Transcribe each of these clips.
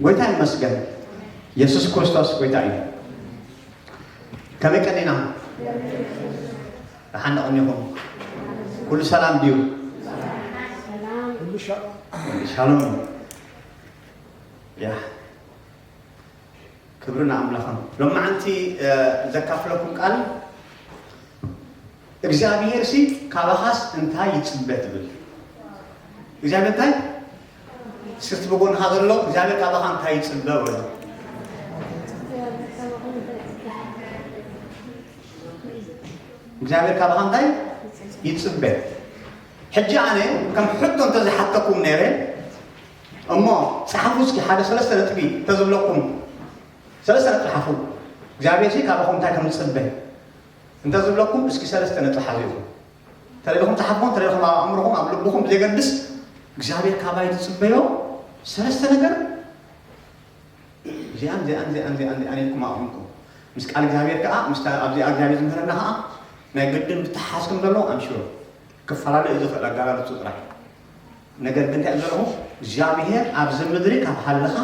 ጎይታ ይመስገን። የሱስ ክርስቶስ ጎይታ እዩ። ከመይ ቀኒና? ደሓን ቀኒኹም? ኩሉ ሰላም ድዩ? ኩሉ ሻሎም። ያ፣ ክብሪ ንኣምላኽን። ሎማዓንቲ ዘካፍለኩም ቃል እግዚኣብሔር ሲ ካባኻስ እንታይ ይጽበ ትብል? እግዚኣብሔር እንታይ? ስርቲ ብጎንኻ ዘሎ እግዚኣብሔር ካባኻ እንታይ ይጽበ በሎ። እግዚኣብሔር ካባኻ እንታይ ይጽበ? ሕጂ ኣነ ከም ሕቶ እንተዝሓተኩም ነይረ እሞ ጸሓፉ እስኪ ሓደ ሰለስተ ነጥቢ እንተዝብለኩም ሰለስተ ነጥቢ ሓፉ እግዚኣብሔር ሲ ካባኹም እንታይ ከም ዝጽበ እንተ ዝብለኩም እስኪ ሰለስተ ነጥቢ ሓዙ ኢኹም ተለይኹም ጸሓፍኩም ተለይኹም ኣብ ኣእምሮኹም ኣብ ልብኹም ብዘገድስ እግዚኣብሔር ካባይ ዝጽበዮ ሰለስተ ነገር እዚኣን እዚኣን እዚኣን እዚኣን እዚኣን ኢልኩም ኣቕምጡ ምስ ቃል እግዚኣብሔር ከዓ ምስታ ኣብዚኣ እግዚኣብሔር ዝምህረና ከዓ ናይ ግድን ብተሓሓዝኩም ዘሎ ኣምሽሮ ክፈላለ እዩ ዝኽእል ኣጋላልጹ ጥራሕ ነገር ግን እንታይ ዘለኹ እግዚኣብሔር ኣብዚ ምድሪ ካብ ሃለኻ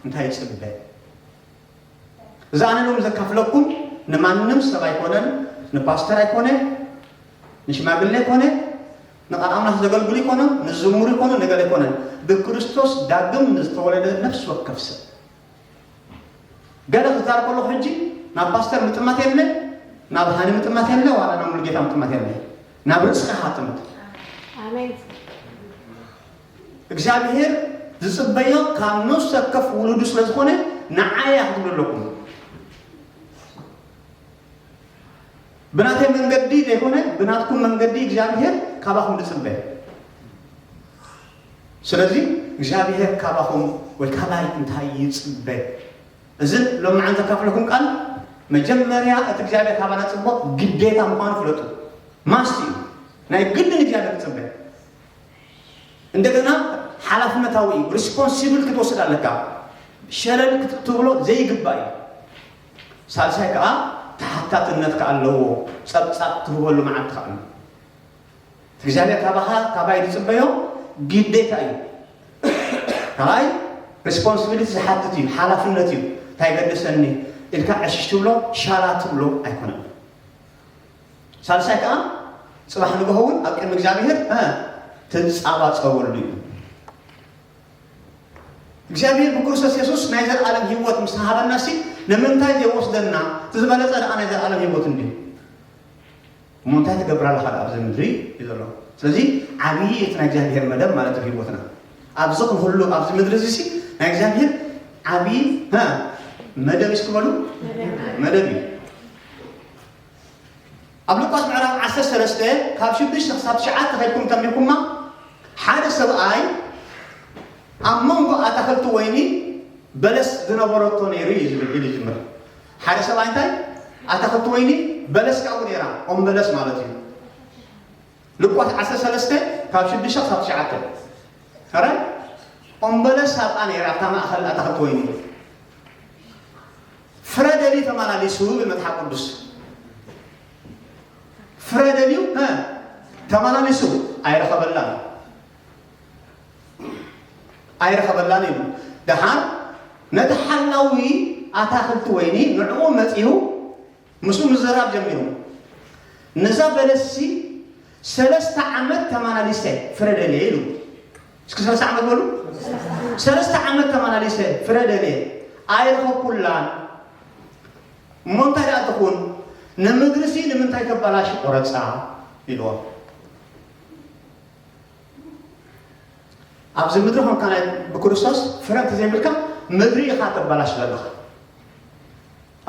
እንታይ ይጽበ እዛ ኣነ ሎም ዘካፍለኩም ንማንም ሰብ ኣይኮነን ንፓስተር ኣይኮነ ንሽማግሌ ኣይኮነ ንቃል ኣምላኽ ዘገልግሉ ይኮነ ንዝሙር ይኮነ ንገለ ኣይኮነን ብክርስቶስ ዳግም ንዝተወለደ ነፍስ ወከፍ ሰብ ገለ ክዛረብ ከለኹ ሕጂ ናብ ፓስተር ምጥማት የለ ናብ ሃኒ ምጥማት የለ ዋላ ናብ ሙሉጌታ ምጥማት የለ ናብ ርእስኻ ጥምት እግዚኣብሔር ዝጽበዮ ካብ ነፍሲ ወከፍ ውሉዱ ስለ ዝኾነ ንዓይ እያ ክትብሉ ኣለኩም ብናተይ መንገዲ ዘይኮነ ብናትኩም መንገዲ እግዚኣብሔር ካባኹም ዝጽበ ስለዚ እግዚኣብሔር ካባኹም ወይ ካባይ እንታይ ይጽበ እዚ ሎምዓን ዘካፍለኩም ቃል መጀመርያ እቲ እግዚኣብሔር ካባና ጽቦ ግዴታ ምዃኑ ፍለጡ ማስት እዩ ናይ ግድን እግዚኣብሔር ክጽበ እንደገና ሓላፍነታዊ እዩ ሪስፖንሲብል ክትወስድ ኣለካ ሸለል ክትብሎ ዘይግባእ እዩ ሳልሳይ ከዓ ተሓታትነት ከዓ ኣለዎ ጸብጻብ ትህበሉ መዓልቲ ከዓ እግዚኣብሔር ካባኻ ካባይ ዝፅበዮ ግዴታ እዩ ካልኣይ ሪስፖንሲቢሊቲ ዝሓትት እዩ ሓላፍነት እዩ እንታይ ገደሰኒ ኢልካ ዕሽሽ ትብሎ ሻላ ትብሎ ኣይኮነን ሳልሳይ ከዓ ፅባሕ ንግሆ እውን ኣብ ቅድሚ እግዚኣብሔር ትፃባፀበሉ እዩ እግዚኣብሔር ብክርስቶስ የሱስ ናይ ዘለዓለም ህይወት ምስ ተሃበና ሲ ንምንታይ ዘይወስደና እቲ ዝበለፀ ደኣ ናይ ዘለዓለም ህይወት እንዲ እሞ እንታይ ትገብር ኣለካ ኣብዚ ምድሪ እዩ ዘሎ ስለዚ ዓብዪ እቲ ናይ እግዚኣብሔር መደብ ማለት እዩ ህይወትና ኣብዚ ክንህሉ ኣብዚ ምድሪ እዚ ሲ ናይ እግዚኣብሔር ዓብዪ መደብ እስክበሉ መደብ እዩ ኣብ ሉቃስ ምዕራፍ ዓሰርተ ሰለስተ ካብ ሽዱሽተ ክሳብ ትሽዓተ ከድኩም ተንቢብኩማ ሓደ ሰብኣይ ኣብ መንጎ ኣታኽልቲ ወይኒ በለስ ዝነበረቶ ነይሩ እዩ ዝብል ኢሉ ይጅምር ሓደ ሰብኣይ እንታይ ኣታኽልቲ ወይኒ በለስ ካብኡ ነይራ ኦም በለስ ማለት እዩ ሉቃስ ዓሰርተ ሰለስተ ካብ ሽዱሽተ ክሳብ ትሽዓተ ረ ኦም በለስ ኣብኣ ነይራ ኣብታ ማእኸል ኣታኽልቲ ወይኒ ፍረ ደልዩ ተመላሊሱ ይብል መጽሓፍ ቅዱስ። ፍረ ደልዩ ተመላሊሱ ኣይረኸበላን ኣይረኸበላን ኢሉ። ደሓር ነቲ ሓላዊ ኣታኽልቲ ወይኒ ንዕኡ መጺኡ ምስኡ ምዝራብ ጀሚሩ። ነዛ በለስሲ ሰለስተ ዓመት ተመላሊሰ ፍረ ደልየ ኢሉ። እስኪ ሰለስተ ዓመት በሉ። ሰለስተ ዓመት ተመላሊሰ ፍረ ደልየ ኣይረኸብኩላን። እሞ እንታይ ደኣ ትኹን? ንምድርሲ ንምንታይ ተባላሽ ቆረጻ ኢልዎ። ኣብዚ ምድሪ ኮንካ ናይ ብክርስቶስ ፍረ እንተዘይብልካ ምድሪ ኢኻ ተባላሽ ዘለኻ።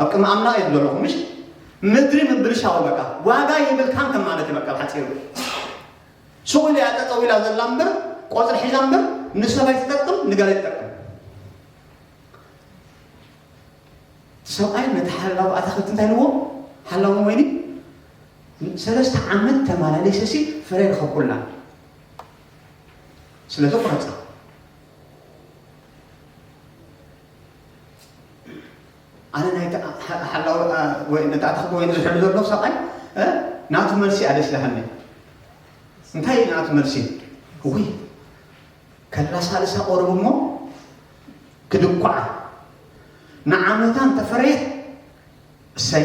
ኣብ ቅድሚ ኣምላኽ እየ ዘለኹ ምሽ ምድሪ ምብልሻው በቃ ዋጋ ይብልካን ከም ማለት እዩ በቃ ብሓፂሩ ሱቕ ኢላ እያ ጠጠው ኢላ ዘላ እምበር ቆፅሊ ሒዛ እምበር ንሰብ ኣይትጠቅም ንገለ ትጠቅም እቲ ሰብኣይ ነቲ ሓላዊ ኣታኽልቲ እንታይ ኢልዎ ሓላዊ ወይኒ ሰለስተ ዓመት ተመላለሰሲ ፍረ ረኸብኩላ ስለዚ ቁረፃ ኣነ ናይ ሓላዊ ወይ ነቲ ኣታኽልቲ ወይኒ ዝሕሉ ዘሎ ሰብኣይ ናቱ መልሲ ኣደስ ይሃኒ እንታይ እዩ ናቱ መልሲ ውይ ከላሳልሳ ቆርቡ እሞ ትድኳዓ። ንዓመታ እንተፈረየት እሰይ፣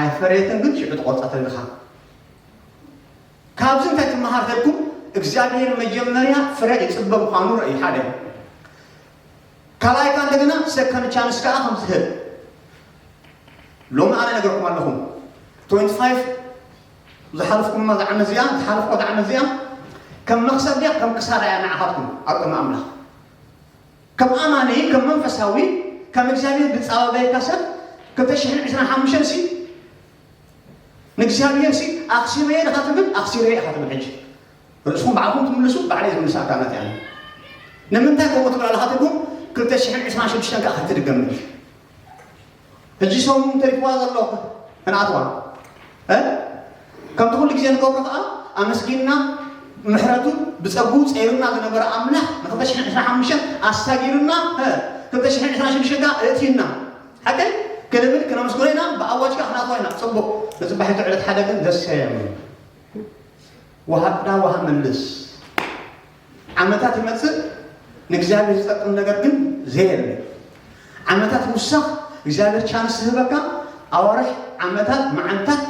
ኣይፈረየትን ግን ሽዑ ትቆርጻ ተልኻ። ካብዚ እንታይ ትመሃር ተልኩም? እግዚኣብሔር መጀመርያ ፍረ ይጽበ ምዃኑ ርእዩ፣ ሓደ። ካልኣይ ከኣ እንደገና ሰከንድ ቻንስ ከኣ ከም ዝህብ ሎሚ ኣነ ነገርኩም ኣለኹ። ትወንቲ ፋይቭ ዝሓለፍኩማ ዝዓመት እዚኣ፣ ዝሓለፍኩ ዝዓመት እዚኣ ከም መኽሰብ ድያ ከም ክሳራ እያ ንዓኻትኩም ኣብ ቅድሚ ኣምላኽ? ከም ኣማኒ፣ ከም መንፈሳዊ፣ ከም እግዚኣብሔር ዝጻወበካ ሰብ ክልተ ሽሕን ዕስራን ሓሙሽተን ሲ ንእግዚኣብሔር ሲ ኣኽሲረየ ኢኻ ትብል፣ ኣኽሲረየ ኢኻ ትብል። ሕጂ ርእስኹም ባዕልኹም ትምልሱ፣ ባዕለይ ዝምልስ ኣካላት እያ። ንምንታይ ከምኡ ትብል ኣለኻ ትብሉ? ክልተ ሽሕን ዕስራን ሽዱሽተን ከኣ ክትድገም። ሕጂ ሰሙን ተሪፍዋ ዘሎ ክንኣትዋ እ? ከምቲ ኩሉ ግዜ ንገብሮ ከኣ ኣመስጊንና ምሕረቱ ብጸጉ ጸይሩና ዝነበረ ኣምላኽ ንክልተ ሽሕን ዕስራን ሓሙሽተን ኣሳጊሩና እ? ክልተ ሽሕን ዕስራን ሽዱሽተን ከኣ እእትዩና ሓቀይ ክንብል ክነመስግኖ ኢና። ብኣዋጅ ከኣ ክንኣትዋ ኢና። ጽቡቕ። ንጽባሒቱ ዕለት ሓደ ግን ዘሰየም ውሃ ቅዳ ውሃ መልስ። ዓመታት ይመጽእ፣ ንእግዚኣብሔር ዝጠቅም ነገር ግን ዘየለ። ዓመታት ይውሰኽ፣ እግዚኣብሔር ቻንስ ዝህበካ፣ ኣዋርሕ፣ ዓመታት፣ መዓልታት።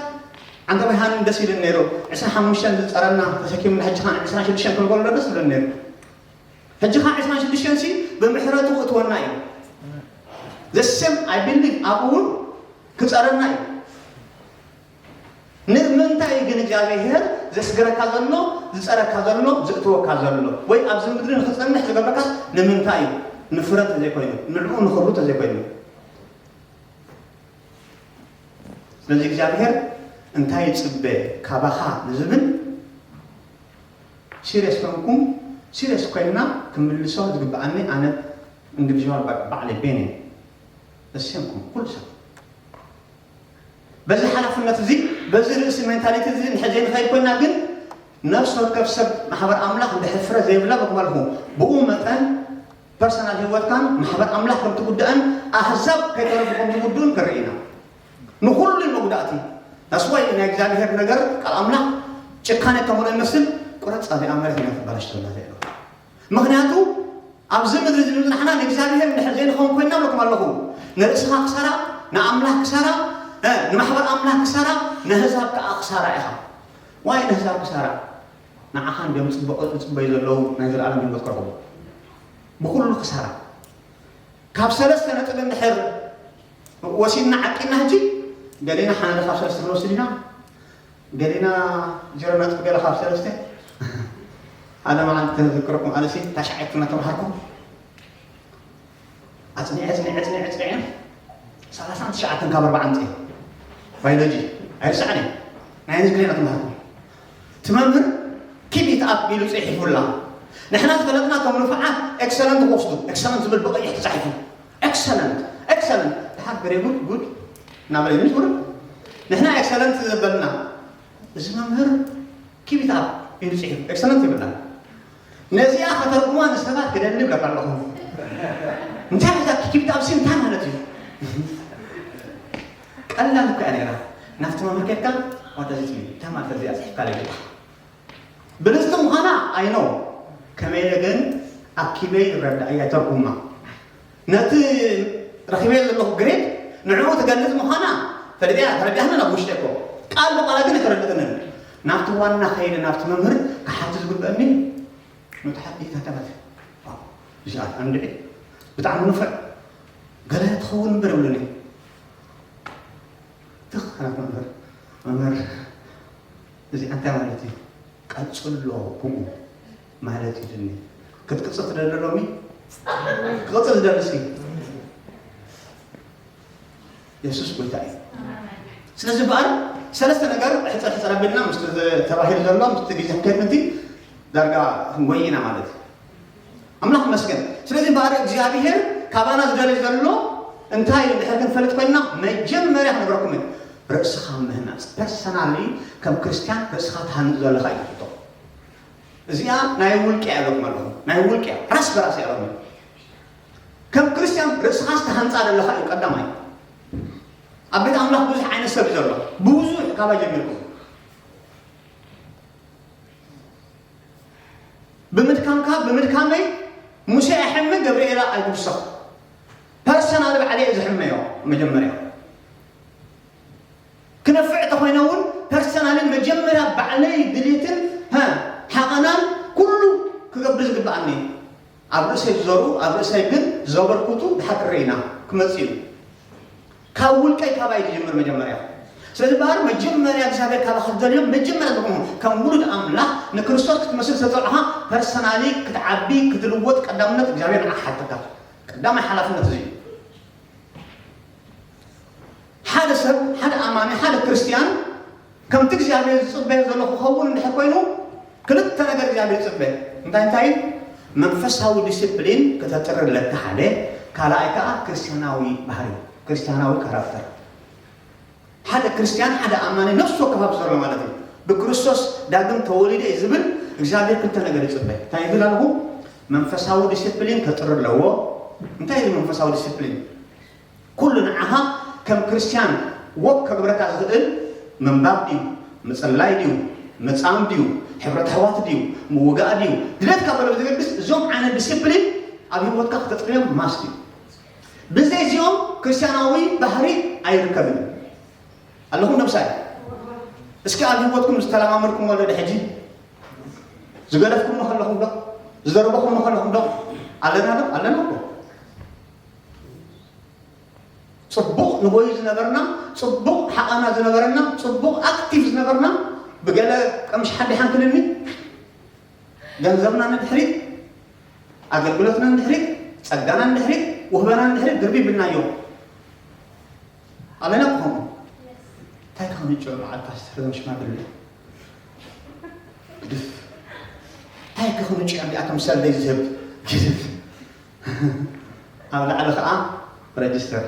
ኣንታ ብርሃን ደስ ይብል ነይሩ፣ ዕስራን ሓሙሽተን ዝጸረና ተሰኪምና፣ ሕጂ ኸኣ ዕስራን ሽዱሽተን ክንበሎ ደስ ይብል ነይሩ። ሕጂ ኸኣ ዕስራን ሽዱሽተን ሲ ብምሕረቱ ክእትወና እዩ። The same I believe ኣብኡ እውን ክጸረና እዩ። ንምንታይ ግን እግዚኣብሔር ዘስግረካ ዘሎ፣ ዝጸረካ ዘሎ፣ ዝእትወካ ዘሎ ወይ ኣብዚ ምድሪ ንኽትጸንሕ ዝገብረካስ ንምንታይ እዩ? ንፍረ እንተዘይኮይኑ፣ ንዕኡ ንኽብሩ እንተዘይኮይኑ። ስለዚ እግዚኣብሔር እንታይ ይጽበ ካባኻ ንዝብል ሲሪየስ ኮንኩም፣ ሲሪየስ ኮይንና ክምልሶ ዝግብኣኒ ኣነ ኢንዲቪዥዋል ባዕለይ ቤን እየ። እሰምኩም ኩሉ ሰብ በዚ ሓላፍነት እዚ፣ በዚ ርእሲ ሜንታሊቲ እዚ ንሕዘይ ንኸይድ ኮይና ግን ነፍሲ ወከፍ ሰብ ማሕበር ኣምላኽ እንድሕር ፍረ ዘይብላ በክመልኹ ብኡ መጠን ፐርሰናል ህይወትካን ማሕበር ኣምላኽ ከም ትጉድእን ኣህዛብ ከይተረፉ ከም ዝጉድኡን ክርኢ ኢና። ንኹሉ እዩ መጉዳእቲ። ዳስዋይ ናይ እግዚኣብሔር ነገር ቃል ኣምላኽ ጭካነ ከመሎ ይመስል ቁረጻ እዚኣ መሬት ኢና ተባላሽተላ ዘሎ። ምኽንያቱ ኣብዚ ምድሪ እዚ ምጽናሕና ንእግዚኣብሔር እንድሕር ዘይንኸውን ኮይንና እብለኩም ኣለኹ። ንርእስኻ ክሳራ፣ ንኣምላኽ ክሳራ፣ እ፣ ንማሕበር ኣምላኽ ክሳራ፣ ንህዛብ ከኣ ክሳራ ኢኻ። ዋይ ንህዛብ ክሳራ? ንዓኻ እንድዮም ጽቡቕ ዝጽበዩ ዘለዉ ናይ ዘለኣለም ህይወት ክረኽቡ። ብኹሉ ክሳራ። ካብ ሰለስተ ነጥቢ እንድሕር ወሲድና ዓቂና ሕጂ ገሌና ሓደ ካብ ሰለስተ ክንወስድ ኢና። ገሌና ዜሮ ነጥቢ ገለ ካብ ሰለስተ። ሓደ መዓልቲ ክዝክረኩም ኣነሲ ታሽዓይቱ እናተምሃርኩ ኣጽኒዐ ኣጽኒዐ ኣጽኒዐ ኣጽኒዐ ሰላሳን ትሽዓተን ካብ ኣርባዓ ኣምጺኤ። ባዮሎጂ ኣይርስዓን እየ። ናይ ህዝቢ ገሌና ተምሃርኩ። እቲ መምህር ኪፕ ኢት ኣፕ ኢሉ ጽሒፉላ። ንሕና ዝፈለጥና እቶም ንፉዓት ኤክሰለንት ክወስዱ፣ ኤክሰለንት ዝብል ብቐይሕ ተጻሒፉ። ኤክሰለንት ኤክሰለንት። ድሓር ቨሪ ጉድ ጉድ እናበለ እዩ ዝውርድ። ንሕና ኤክሰለንት ዘበልና እዚ መምህር ኪፕ ኢት ኣፕ ኢሉ ጽሒፉ። ኤክሰለንት ይብላ። ነዚኣ ከተርጉማ ንሰባት ክደሊ ይብለካ ኣለኹ። እንታይ እዛ ኪፕ ኢት ኣፕ ሲ እንታይ ማለት እዩ? ቀላል እኮ እያ ነይራ። ናብቲ መምህር ኬድካ ዋታ እዚ እንታይ ማለት እዚኣ ጽሒፍካ ኣለካ? ብልጽቲ ምዃና ኣይ ኖው፣ ከመይ ኢለ ግን ኣኪበ ይረዳእያ ተርጉማ። ነቲ ረኺበዮ ዘለኹ ግሬድ ንዕኡ ትገልጽ ምዃና ፈሊጠያ፣ ተረዲኣኒ ናብ ውሽጢ እኮ። ቃል ብቓላ ግን ኣይተረድእንን። ናብቲ ዋና ከይደ ናብቲ መምህር ክሓቲ ዝግበአኒ ንውሓት ኢታ ተባለ። ዋው፣ እዚኣ ኣንድዒ ብጣዕሚ ንፉዕ ገለ ትኸውን እምበር ይብሉኒ። ትኽ ኣላት መምህር፣ መምህር፣ እዚ እንታይ ማለት እዩ? ቀጽሎ ብኡ ማለት እዩ ድኒ። ክትቅጽል ትደሊ ሎሚ? ክቕጽል ዝደሊ እስኪ። የሱስ ጎይታ እዩ። ስለዚ በኣር ሰለስተ ነገር ሕጽር ሕጽር ኣቢልና ምስቲ ተባሂሉ ዘሎ ምስቲ ግዜ ክንከይድ ምንቲ ዳርጋ ክንጎይ ኢና ማለት እዩ። ኣምላኽ ይመስገን። ስለዚ ባህሪ እግዚኣብሔር ካባና ዝደልዮ ዘሎ እንታይ እዩ እንድሕር ክንፈልጥ ኮይንና መጀመርያ ክነግረኩም እዩ። ርእስኻ ምህናጽ። ፐርሰናሊ ከም ክርስትያን ርእስኻ ትሃንጽ ዘለኻ እዩ ሕቶ። እዚኣ ናይ ውልቂ እያ ኣለኩም ኣለኹም። ናይ ውልቂ እያ። ራስ በራስ እያ ኣለኩም። ከም ክርስትያን ርእስኻ ዝተሃንጻ ዘለኻ እዩ ቀዳማይ። ኣብ ቤት ኣምላኽ ብዙሕ ዓይነት ሰብ እዩ ዘሎ። ብዙሕ ካባይ ጀሚርኩም። ብምድካምካ፣ ብምድካመይ፣ ሙሴ ኣይሕመ፣ ገብርኤላ ኣይጉሰቕ። ፐርሰናል ባዕለይ እየ ዝሕመዮ። መጀመርያ ክነፍዕ ተኾይነ እውን ፐርሰናሊ መጀመርያ ባዕለይ ድሌትን፣ ሃ፣ ሓቐናን ኩሉ ክገብር ዝግብኣኒ። ኣብ ርእሰይ ዝዘሩ ኣብ ርእሰይ ግን ዘበርክቱ ድሓር ክረኢና ክመጽእ እዩ። ካብ ውልቀይ ካባይ ዝጅምር መጀመርያ። ስለዚ በሃር መጀመርያ እግዚኣብሔር ካባኻ ዝደልዮ መጀመርያ ዝኾኑ ከም ውሉድ ኣምላኽ ንክርስቶስ ክትመስል ዝተጸውዕኻ ፐርሰናሊ ክትዓቢ ክትልወጥ ቀዳምነት እግዚኣብሔር ንዓኻ ሓተካ። ቀዳማይ ሓላፍነት እዚ እዩ። ሓደ ሰብ፣ ሓደ ኣማኒ፣ ሓደ ክርስትያን ከምቲ እግዚኣብሔር ዝጽበዮ ዘሎ ክኸውን እንድሕር ኮይኑ ክልተ ነገር እግዚኣብሔር ይጽበ። እንታይ እንታይ? መንፈሳዊ ዲሲፕሊን ክተጥሪ ኣለካ ሓደ፣ ካልኣይ ከኣ ክርስትያናዊ ባህሪ፣ ክርስትያናዊ ካራክተር። ሓደ ክርስትያን ሓደ ኣማኒ ነፍሱ ወከፍ ኣብዚ ዘሎ ማለት እዩ። ብክርስቶስ ዳግም ተወሊደ እዩ ዝብል እግዚኣብሔር ክልተ ነገር ይጽበ። እንታይ ይብል ኣለኹ? መንፈሳዊ ዲሲፕሊን ከጥሪ ኣለዎ። እንታይ እዩ መንፈሳዊ ዲሲፕሊን? ኩሉ ንዓኻ ከም ክርስትያን ወክ ከግብረካ ዝኽእል ምንባብ ድዩ፣ ምጽላይ ድዩ፣ ምጻም ድዩ፣ ሕብረት ኣሕዋት ድዩ፣ ምውጋእ ድዩ፣ ድሌትካ በሎ ብዘገድስ እዞም ዓይነት ዲሲፕሊን ኣብ ህይወትካ ክተጥርዮም ማስት እዩ። ብዘይ እዚኦም ክርስትያናዊ ባህሪ ኣይርከብን። ኣለኹም ነብሳይ? እስኪ ኣብ ህይወትኩም ዝተለማመድኩም ኣሎ ድሕጂ ዝገደፍኩም ከለኹም ዶ ዝደርበኹም ከለኹም ዶ ኣለና ዶ ኣለና እኮ ጽቡቕ ንጎይ ዝነበርና ጽቡቕ ሓቐና ዝነበረና ጽቡቕ ኣክቲቭ ዝነበርና ብገለ ቀምሽ ሓዲሓን ክልኒ ገንዘብና ንድሕሪት ኣገልግሎትና ንድሕሪት ጸጋና ንድሕሪት ውህበና ንድሕሪት ድርቢ ብልናዮ ኣለና ክኾኑ እንታይ ክኾኑ ጭዑ መዓል ፓስተር ዞም ሽማግለ ግድፍ እንታይ ክኾኑ ጭዑ እዚኣ ከም ሰልደይ ዝህብ ግድፍ ኣብ ላዕሊ ከዓ ረጅስተር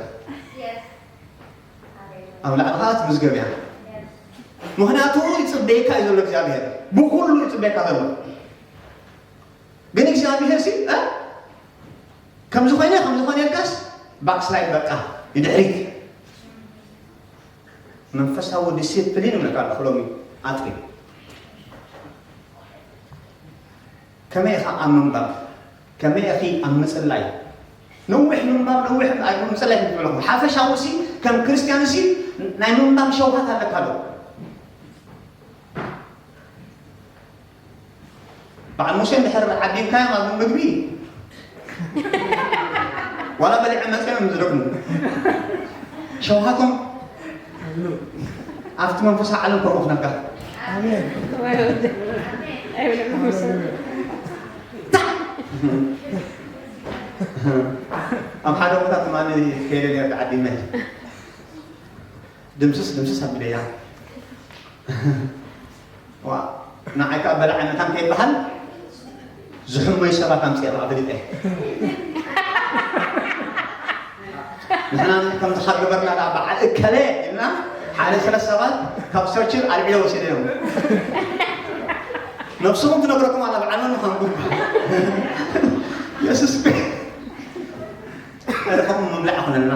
ኣብ ላዕሊ ከዓ ትምዝገብ እያ ምኽንያቱ ይፅበየካ እዩ ዘሎ እግዚኣብሔር ብኩሉ ይፅበየካ ዘሎ ግን እግዚኣብሔር ሲ ከምዚ ኮይነ ከምዚ ኮይነ ኢልካስ ባክስላይድ በቃ ይድሕሪት መንፈሳዊ ዲሲፕሊን ይብለካ ኣለኹ ሎሚ ኣጥሪ ከመይ ኢኻ ኣብ ምንባብ ከመይ ኢኺ ኣብ ምጽላይ ነዊሕ ምንባብ ነዊሕ ምጽላይ ክትብለኹ ሓፈሻዊ ሲ ከም ክርስትያን ሲ ናይ ምንባብ ሸውሃት ኣለካ ዶ በዓል ሙሴ እንድሕር ዓዲምካዮም ኣብ ምግቢ ዋላ በሊዐ መፅኦም እዮም ዝደግሙ ሸውሃቶም ኣብቲ መንፈሳዊ ዓለም ከምኡ ክነካ ኣብ ሓደ ቦታ ትማሊ ከይደ ነርካ ዓዲመ ድምስስ ድምስስ ኣቢለያ ንዓይ ከዓ በላዕ መታን ከይበሃል ዝሕመዩ ሰባት ኣምፅአ ከዓ ፈሊጠ ንሕና ከምዚ ካብ ገበርና ዳ በዓል እከለ ኢልና ሓደ ሰለስተ ሰባት ካብ ሰርችል ኣልዒሎ ወሲደ እዮም ነብስኹም ትነግረኩም ኣላ በዓል መን ምዃንኩም የሱስ ርሕኹም ምብላዕ ይኹነልና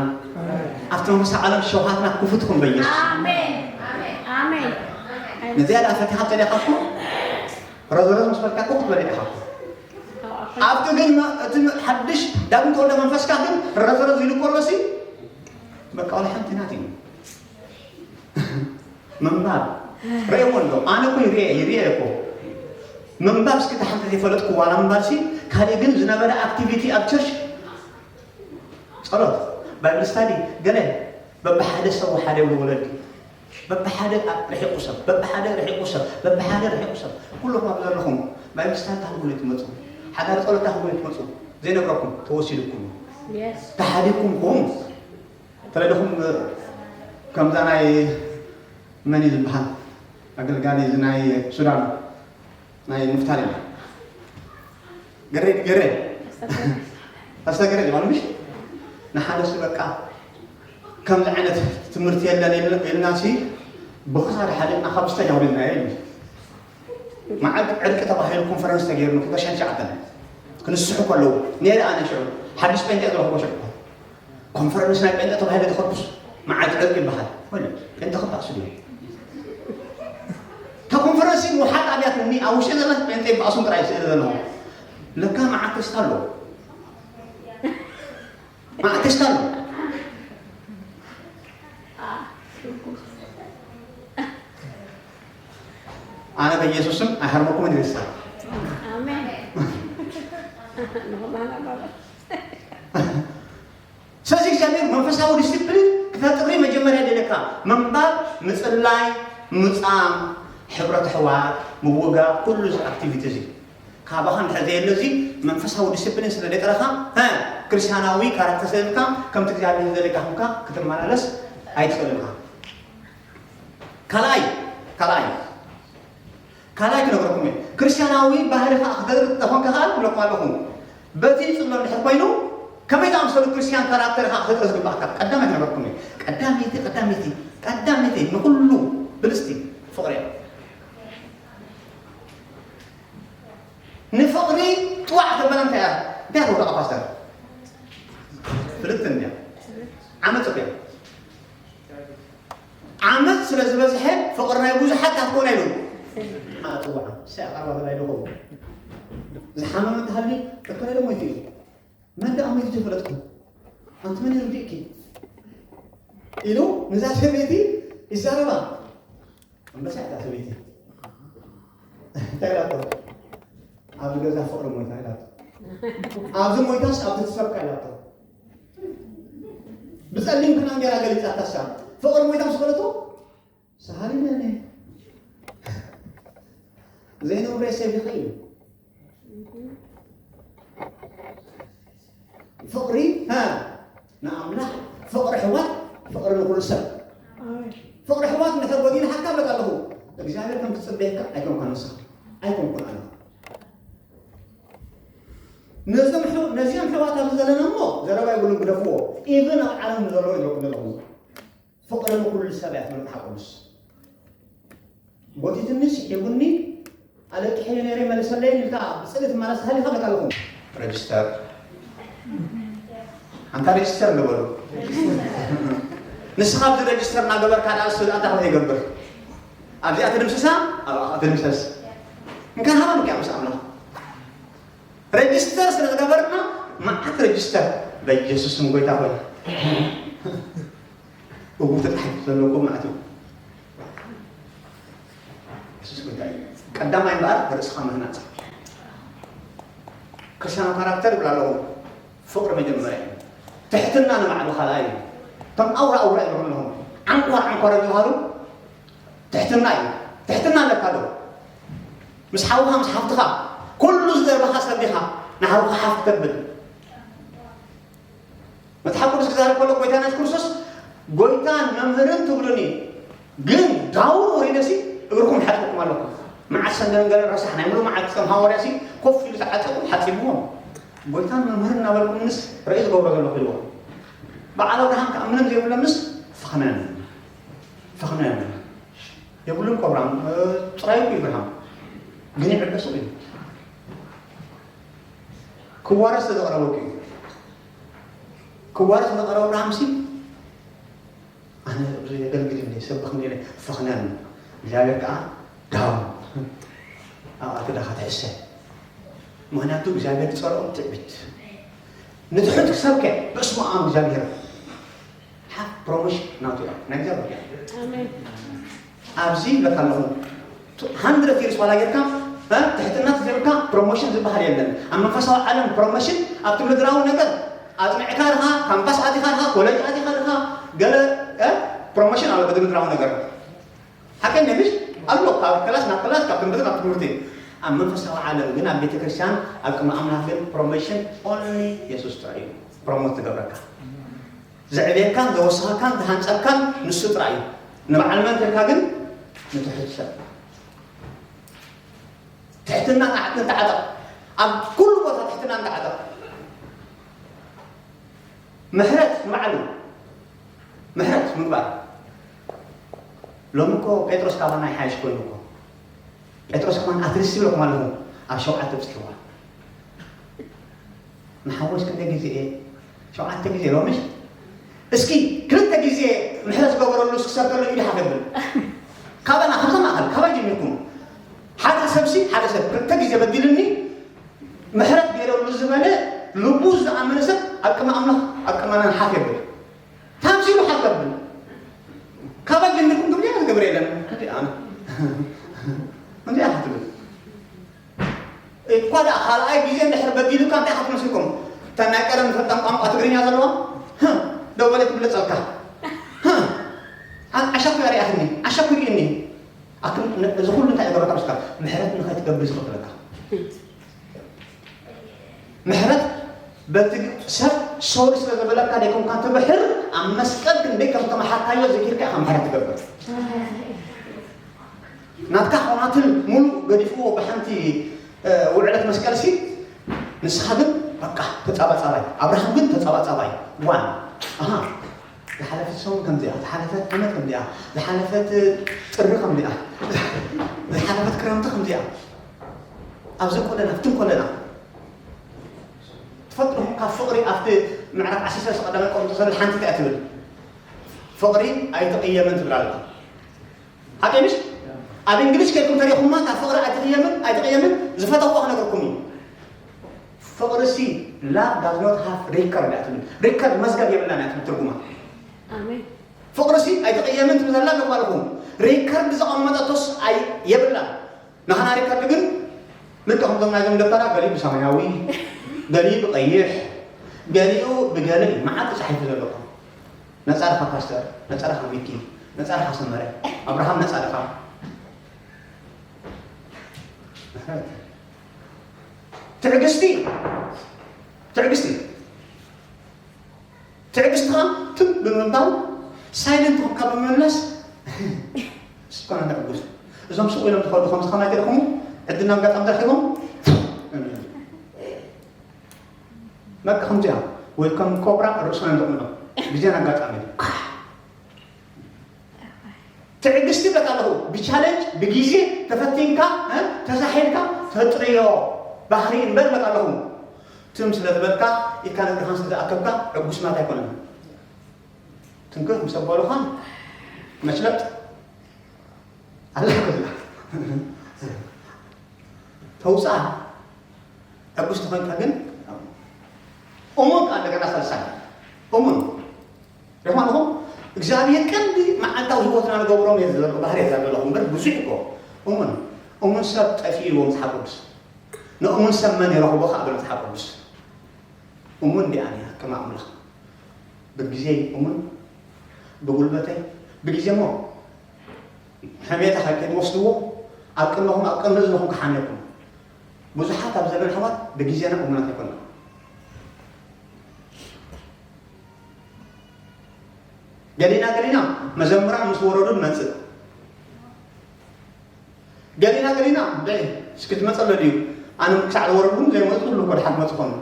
ኣብቲ መንፈሳዊ ዓለም ሸውሃትና ክፉት ይኹን በየሱስ ነዚኣ ደኣ ፈቲኻ ተሊኻኩም ረዝረዝ ምስ በልካ ኮፍ በለ ኢኻ ኣብቲ ግን እቲ ሓድሽ ዳግም ተወልደ መንፈስካ ግን ረዝረዝ ኢሉ ከሎሲ በቃ ወላ ሓንቲ ናት እዩ ምንባብ ርእይዎ ኣሎ ኣነ እኮ ይርኤ ይርኤ እኮ ምንባብ እስኪ ተሓንቲ ዘይፈለጥኩ ዋላ ምንባር ሲ ካልእ ግን ዝነበረ ኣክቲቪቲ ኣብ ቸርች ጸሎት ባይብል ስታዲ ገለ በብሓደ ሰብ ሓደ ይብሉ ወለዲ በብሓደ ርሒቁ ሰብ በብሓደ ርሒቁ ሰብ በብሓደ ርሒቁ ሰብ ኩልኹም ኣብ ዘለኹም ባይብል ስታዲ ታህብሉ ትመፁ ሓዳር ጸሎት ታህብሉ ትመፁ ዘይነግረኩም ተወሲድኩም ተሓዲኩም ኹም ተለለኹም ከምዛ ናይ መን እዩ ዝበሃል ኣገልጋሊ እዚ ናይ ሱዳን ናይ ንፍታሌም ገሬድ ገሬድ ኣስተገሬድ ማለት ምሽ ንሓደ ሲ በቃ ከምዚ ዓይነት ትምህርቲ የለን ኢልና ሲ ብክሳድ ሓሊቕና ካብ ስተኛ ውሪድናዮ ኢሉ መዓልቲ ዕርቂ ተባሂሉ ኮንፈረንስ ተገይሩ ንኩተሸን ሸዓተን ክንስሑ ከለዉ ነይረ ኣነ ሽዑ ሓድሽ ጴንጤ ዝረኽቦ ሽዑ ኮንፈረንስ ናይ ጴንጤ ተባሂለ ዝኸድኩስ መዓልቲ ዕርቂ ይበሃል ወለ ጴንጤ ክባእሱ ድዩ እታ ኮንፈረንስ ውሓጥ ኣብያትኒ ኣብ ውሽጢ ዘላ ጴንጤ ይበኣሱን ጥራይ ስእሊ ዘለኹም ለካ መዓት ክስታ ኣሎ ማዕተሽታ ኣሎ። ኣነ በኢየሱስም ኣይሃርመኩምን ይርሳ። ኣሜን። ስለዚ እግዚኣብሔር መንፈሳዊ ዲስፕሊን ክፈጥሪ መጀመርያ ደለካ ምንባብ፣ ምጽላይ፣ ምጻም፣ ሕብረት ኣሕዋት፣ ምውጋ፣ ኩሉ እዚ ኣክቲቪቲ እዚ ካባኻ እንድሕር ዘየለ እዚ መንፈሳዊ ዲስፕሊን ስለ ደጥረኻ እ፣ ክርስቲያናዊ ካራክተር ስለልካ ከምቲ እግዚኣብሔር ዘለካ ከምካ ክትመላለስ ኣይትኽእልን ኢኻ። ካልኣይ ካልኣይ ካልኣይ ክነግረኩም እየ። ክርስቲያናዊ ባህሪ ከዓ ክተርኢ ተኾንካ ከዓ ክብለኩም ኣለኹ። በቲ ይፅሎ እንድሕር ኮይኑ ከመይ ዝኣምሰሉ ክርስቲያን ካራክተር ከዓ ክተርኢ ዝግባእካ ቀዳማይ ክነግረኩም እየ። ቀዳመይቲ ቀዳመይቲ ቀዳመይቲ ንኩሉ ብልፅቲ ፍቕሪ እያ። ንፍቕሪ ጥዋዕ ተበላ እንታይ እያ? እንታይ ትወድቃ ፓስተር? ፍልጥቲ እንድያ። ዓመፅ እኮ እያ። ዓመፅ ስለ ዝበዝሐ ፍቕሪ ናይ ብዙሓት ኣትኮና ኢሉ ኣፅዋዓ። ሳይ ኣቃርባ ተባሂሉ ኸውን ዝሓመመ እንተሃልዩ እከለ ዶ ሞይቱ እዩ? መን ደኣ ሞይቱ ዘይፈለጥኩ? ኣንቲ መን ይርድእኪ? ኢሉ ንዛ ሰበይቲ ይዛረባ። ኣንበሳ እያ እታ ሰበይቲ። እንታይ ኢላቶ? ኣብዚ ገዛ ፍቕሪ ሞይታ ኢላቶ። ኣብዚ ሞይታስ ኣብቲ ትሰብካ ኢላቶ። ብጸሊም ክዳን ገይራ ገሊጻታ እሳ። ፍቕሪ ሞይታ ምስ በለቶ ሰሃሊ ነነ ዘይነብረ ሰብ ይኸ እዩ። ፍቕሪ ሀ ንኣምላኽ ፍቕሪ ኣሕዋት ፍቕሪ ንኹሉ ሰብ ፍቕሪ ኣሕዋት እንድሕር ጎዲልካ በቃ ኣለኹ እግዚኣብሔር ከም ትጽበየካ ኣይኮንካ ንስኻ ኣይኮንኩን ኣለኹ ነዞም ኣሕዋ- ነዚኦም ኣሕዋት ኣብዚ ዘለና እሞ ዘረባ ይብሉን ግደፍዎ ኢቭን ኣብ ዓለም ንዘለዉ ይረኩ ዘለኹ ፍቕሪ ንኹሉ ሰብ እያ ትብል መጽሓፍ ቅዱስ። ጎቲትኒ ስሒቡኒ ኣለቂሐዮ ነይረ ይመልሰለይን ኢልካ ብፅሊ ትመለስ ሃሊኻ በቃ ኣለኹም። ረጅስተር ኣንታ ረጅስተር ንበሉ። ንስኻ ኣብዚ ረጅስተር እናገበርካ ደኣ እሱ ደኣ እንታይ ኮነ ይገብር? ኣብዚኣ ትድምስሳ ኣብኣ ትድምሰስ። እንካን ሃባ ምክያ ምስ ኣምላኽ ረጅስተር ስለ ዝገበርና መዓት ረጅስተር በኢየሱስ ስም ጎይታ ኾይ እቡ ተታሒቱ ዘለኩም ማለት እዩ። የሱስ ጎይታ እዩ። ቀዳማይ እምበኣር ርእስኻ ምህናጽ። ክርስቲያናዊ ካራክተር ይብላ ኣለኹ። ፍቕሪ መጀመርያ እዩ። ትሕትና ንባዕሉ ካልኣይ እዩ። እቶም ኣውራ ኣውራ ይብሉ ኣለኹ። ዓንኳር ዓንኳር ዝበሃሉ ትሕትና እዩ። ትሕትና ኣለካ ዶ? ምስ ሓውኻ ምስ ሓፍትኻ ኩሉ ዝደርበኻ ሰብ ዲኻ ንሓውኻ ሓፍ ተብል? መጽሓፍ ቅዱስ ክዛረብ ከሎ ጎይታና የሱስ ክርስቶስ ጎይታን መምህርን ትብሉኒ ግን ዳውን ወሪደሲ እግርኩም ሓጥበኩም ኣለኩም። መዓት ሰንደን ገለን ረሳሕ ናይ ሙሉ መዓት ጸም ሃዋርያሲ ኮፍ ኢሉ ተዓጸቁ ሓጺብዎም። ጎይታን መምህርን እናበልኩምንስ ርእይ ዝገብሮ ዘለኹ ኢልዎ። በዓል ኣብርሃም ከዓ ምንም ዘይብሎምስ ፈኽነን ፈኽነን የብሉን እኮ ኣብርሃም ጥራይ እኮ ይብርሃም ግን ይዕበሱ እዩ ክዋረስ ስለዘቕረበ እኮ እዩ ክዋረስ ስለዘቕረበ ኣብርሃም ሲ ኣነ ብዙ የገልግል እንደ ሰብ በኽነ ኢለ ፈኽነን እግዚኣብሔር ከዓ ዳው ኣብኣቲ ዳኻ ትሕሰ ምክንያቱ እግዚኣብሔር ዝፀልኦም ትዕቢት ንትሑት ክሰብከ በስመ ኣብ እግዚኣብሔር ሓፍ ፕሮሞሽን ናቱ እያ ናይ እግዚኣብሔር ኣብዚ ይብለካ ኣለኹ ሃንድረት ይርስ ዋላ ጌርካ ትሕትና ተዘይብልካ ፕሮሞሽን ዝበሃል የለን ኣብ መንፈሳዊ ዓለም ፕሮሞሽን ኣብቲ ምድራዊ ነገር ኣፅኒዕካ ድኻ ካምፓስ ኣቲኻ ድኻ ኮሌጅ ኣቲኻ ድኻ ገለ ፕሮሞሽን ኣሎ በቲ ምድራዊ ነገር ሓቀኛ ምሽ ኣሎ ካብ ክላስ ናብ ክላስ ካብ ትምህርቲ ናብ ትምህርቲ ኣብ መንፈሳዊ ዓለም ግን ኣብ ቤተክርስትያን ኣብ ቅድሚ ኣምላኽ ግን ፕሮሞሽን ኦንሊ የሱስ ጥራይ እዩ ፕሮሞት ትገብረካ ዘዕብየካን ዘወስኸካን ዝሃንፀካን ንሱ ጥራይ እዩ ንበዓል መን ትልካ ግን ንትሑት ሰብ ትሕትና ንተዓጠቕ ኣብ ኩሉ ቦታ ትሕትና ንተዓጠቕ ምሕረት ንባዕሉ ምሕረት ምግባር ሎሚ እኮ ጴጥሮስ ካባና ይሓይሽ ኮይኑ እኮ ጴጥሮስ ከማን ኣትሊስት ይብለኩም ኣለኹ ኣብ ሸውዓተ ብፅሕዋ ንሓወስ ክንደ ግዜ እየ ሸውዓተ ግዜ ሎምሽ እስኪ ክልተ ግዜ ምሕረት ዝገበረሉ እስኪ ሰብ ተሎ ኢድካ ከብል ካባና ካብዛ ማእኸል ካባይ ጀሚርኩም ሓደ ሰብሲ ሓደ ሰብ ክልተ ግዜ በዲልኒ ምሕረት ገይረሉ ዝበለ ልቡ ዝኣመነ ሰብ ኣብ ቅድሚ ኣምላኽ ኣብ ቅድሚ ኣና ሓፍ የብል። ታምሲሉ ሓፍ የብል። ካባይ ጀሚርኩም ትብል እያ ዝገብር የለን። ከምዚ ኣነ። ከምዚ እያ ክትብል። እኳ ደኣ ካልኣይ ግዜ እንድሕር በዲሉካ እንታይ ኢኻ ትመስልኩም? እተን ናይ ቀደም ዝፈልጠን ቋንቋ ትግርኛ ዘለዋ፣ "ህም፣ ደወለ ትብለጸልካ። ህም፣ ዓ-፣ ዓሻኩ ርኣኽኒ፣ ዓሻኩ ርኢኒ። ኣክል-፣ ነ-፣ እዚ ኩሉ እንታይ ይገብረካ መስካ? ምሕረት ንኸይትገብር ዝኽልክለካ። ምሕረት በቲ ሰብ ሶሪ ስለ ዘበለካ ደይኮንካ ትብሕር፣ ኣብ መስቀል ክንደይ ከም ተመሓርካዮ ዘኪርካ ኢኻ ምሕረት ትገብር። ናትካ ኾናትል ሙሉእ ገዲፍዎ ብሓንቲ፣ እ፣ ውዕለት መስቀል ሲ፣ ንስኻ ግን በቃ ተጻባጻባይ፣ ኣብርሃም ግን ተጻባጻባይ። ዋን፣ ኣሃ፣ ዝሓለፈት ሰሙን ከምዚኣ፣ ዝሓለፈት ዓመት ከምዚኣ፣ ዝሓለፈት ጥሪ ከምዚኣ፣ ዝሓለፈት ክረምቲ ከምዚኣ። ኣብዚ ኮለና፣ ኣብትን ኮለና። ትፈልጡ ዲኹም፣ ካብ ፍቕሪ ኣብቲ ምዕራፍ ዓሰርተ ሰለስተ ቀዳማይ ቆሮንቶስ ዘሎ ሓንቲ እንታይ ትብል? ፍቕሪ ኣይትቕየምን ትብል ኣላ። ሓቂ ምሽ? ኣብ እንግሊዝ ከይድኩም ተሪእኹማ፣ ካብ ፍቕሪ ኣይትቕየምን፣ ኣይትቕየምን፣ ዝፈተውዋ ክነግርኩም እዩ። ፍቕሪ ሲ፣ love does not have record እያ ትብል። ሪከርድ፣ መዝገብ የብላን እያ ትብል ትርጉማ። ኣሜን። ፍቕሪ ሲ ኣይትቕየምን ትብል ዘላ ምግባርኩም። ሪከርድ ዘቐመጠቶስ ኣይ-፣ የብላን። ንሕና ሪከርድ ግን ልክዕ ከምዞም ናይዞም ደብተራ ገሊኡ ብሰማያዊ፣ ገሊኡ ብቐይሕ፣ ገሊኡ ብገለ እዩ። መዓት ተጻሒፉ ዘለኹ። ነጻ ድኻ ፓስተር፣ ነጻ ድኻ ሚኪ፣ ነጻ ድኻ ሰመረ፣ ኣብርሃም ነጻ ድኻ። ትዕግስቲ፣ ትዕግስቲ። ትዕግስቲ ኸዓ ትም ብምባል፣ ሳይለንት ኾንካ ብምምላስ፣ እስኳ ኣነ ሕጉስ። እዞም ስቕ ኢሎም ዝኸዱ ከምዚ ከማይ ተረኽሙ፣ ዕድልና ኣጋጣሚ ተረኺቦም፣ በቃ ከምዚ እያ። ወይ ከም ኮብራ ርእሶም እዮም ዘቕምጦም። ግዜን ኣጋጣሚ። ትዕግስቲ ይብለካ ኣለኹ። ብቻለንጅ፣ ብግዜ ተፈቲንካ፣ እ፣ ተሳሒልካ ተጥርዮ ባህሪ እምበር ይብለካ ኣለኹ። ትም ስለ ዝበልካ፣ ኢድካ ንእግርኻን ስለ ዝኣከብካ፣ ዕጉስ ማለት ኣይኮነን። ትንክፍ ምስ ኣበሉኻ፣ መሽለጥ ኣላ ክብላ። ተውፅኣ። ዕጉስ ተኾይንካ ግን፣ እሙን ከኣ እንደገና ሳልሳይ። እሙን። ርኢኹም ኣለኹም? እግዚኣብሔር ቀንዲ መዓልታዊ ህይወትና ንገብሮም እየ ዝዘርእ ባህሪ እየ ዝዛረብ ዘለኹ እምበር ብዙሕ እኮ። እሙን። እሙን ሰብ ጠፊኡ ኢልዎ መጽሓፍ ቅዱስ። ንእሙን ሰብ መን ይረኽቦ ከኣ ብሎ መጽሓፍ ቅዱስ። እሙን እንዲኣ እያ ከም ኣምላኽ። ብግዜይ እሙን፣ ብጉልበተይ፣ ብግዜ እሞ ሕሜታ ከይትወስድዎ፣ ኣብ ቅድመኹም፣ ኣብ ቅድሚ እዝንኹም ክሓምየኩም። ብዙሓት ኣብ ዘለና ኣሕዋት ብግዜና እሙናት ኣይኮንና። ገሊና ገሊና መዘምራን ምስ ወረዱ ንመጽእ። ገሊና ገሊና፣ "እንደ እስኪ ትመጸ ኣሎ ድዩ? ኣነ ክሳዕ ዝወረድኩም ዘይመጹ ትብሉ እኮ ድሓር ትመጹ ኾኑ."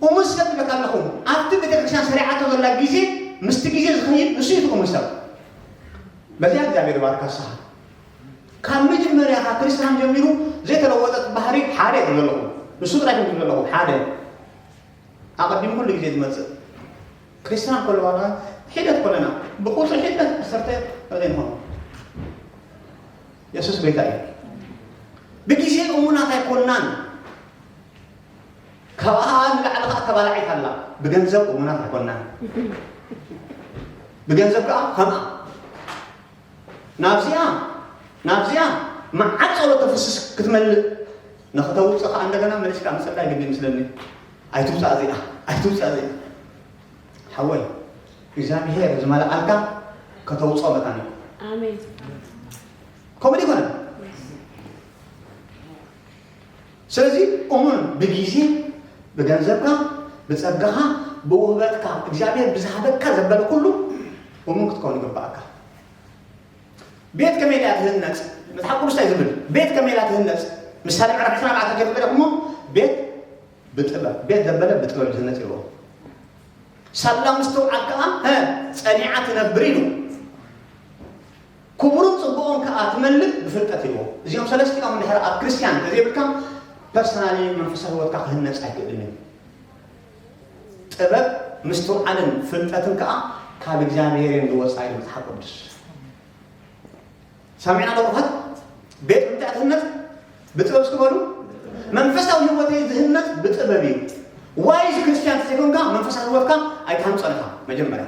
እሙን ሰብ ይብለካ ኣለኹ። ኣብቲ ቤተክርስትያን ሰሪዓቶ ዘላ ግዜ፣ ምስቲ ግዜ ዝኸይድ ንሱ እዩ እቲ እሙን ሰብ። በዚኣ እግዚኣብሔር ይባርካ ንስኻ። ካብ መጀመርያ ካብ ክርስትያን ጀሚሩ ዘይተለወጠት ባህሪ ሓደ እዩ ዘለኹ። ንሱ ጥራይ እዩ ዘለኹ፣ ሓደ። ኣቐዲሙ ኩሉ ግዜ ዝመጽእ። ክርስትያን ኮሎ ዋላ ሒደት ኮለና፣ ብቁጽሪ ሒደት ዓሰርተ ዘይንኾኑ። የሱስ ጎይታ እዩ። ብግዜ እሙናት ኣይኮናን። ካብኣ ንላዕሊ ኸኣ ተባላዒት ኣላ። ብገንዘብ እሙናት ኣይኮናን። ብገንዘብ ከኣ ከምኣ። ናብዚኣ፣ ናብዚኣ መዓት ጸሎት ተፍስስ ክትመልእ ንኽተውጽእ ኸኣ እንደገና መሊስካ ምጽላይ ግዲ ይመስለኒ። ኣይትውጻእ እዚኣ፣ ኣይትውጻእ እዚኣ። ሓወይ፣ እግዚኣብሔር ዝመልኣልካ ከተውጽኦ መታን እዩ። ኣሜን። ከምኡ ዲኮነ? ስለዚ እሙን ብግዜ፣ ብገንዘብካ፣ ብጸጋኻ፣ ብውህበትካ፣ እግዚኣብሔር ብዝሃበካ ዘበለ ኩሉ እሙን ክትከውን ይግባኣካ። ቤት ከመይ ኢላ ትህነጽ? መጽሓፍ ቅዱስ እንታይ ዝብል? ቤት ከመይ ኢላ ትህነጽ? ምሳሌ ምዕራፍ ዕስራን ኣርባዕተን ከይትፈልጥ እሞ፣ ቤት ብጥበብ፣ ቤት ዘበለ ብጥበብ ዝህነጽ ይብሎ። ሳላ ምስትውዓል ከኣ፣ ሀ፣ ጸኒዓ ትነብር ኢሉ። ክቡርን ጽቡቕን ከኣ ትመልእ ብፍልጠት ኢልዎ። እዚኦም ሰለስቲኦም እንድሕር ኣብ ክርስትያን እንተዘይብልካ፣ ፐርሰናሊ መንፈሳዊ ህይወትካ ክህነጽ ኣይክእልን እዩ። ጥበብ፣ ምስትውዓልን ፍልጠትን ከኣ ካብ እግዚኣብሔር እዮም ዝወጻ ኢሉ መጽሓፍ ቅዱስ። ሰሚዕና ዶ ብርኻት? ቤት ብምንታይ ትህነጽ? ብጥበብ እስኪ በሉ። መንፈሳዊ ህይወተይ ዝህነጽ ብጥበብ እዩ። ዋይዝ ክርስቲያን ተዘይኮንካ መንፈሳዊ ህይወትካ ኣይትሃንጾን ኢኻ መጀመርያ።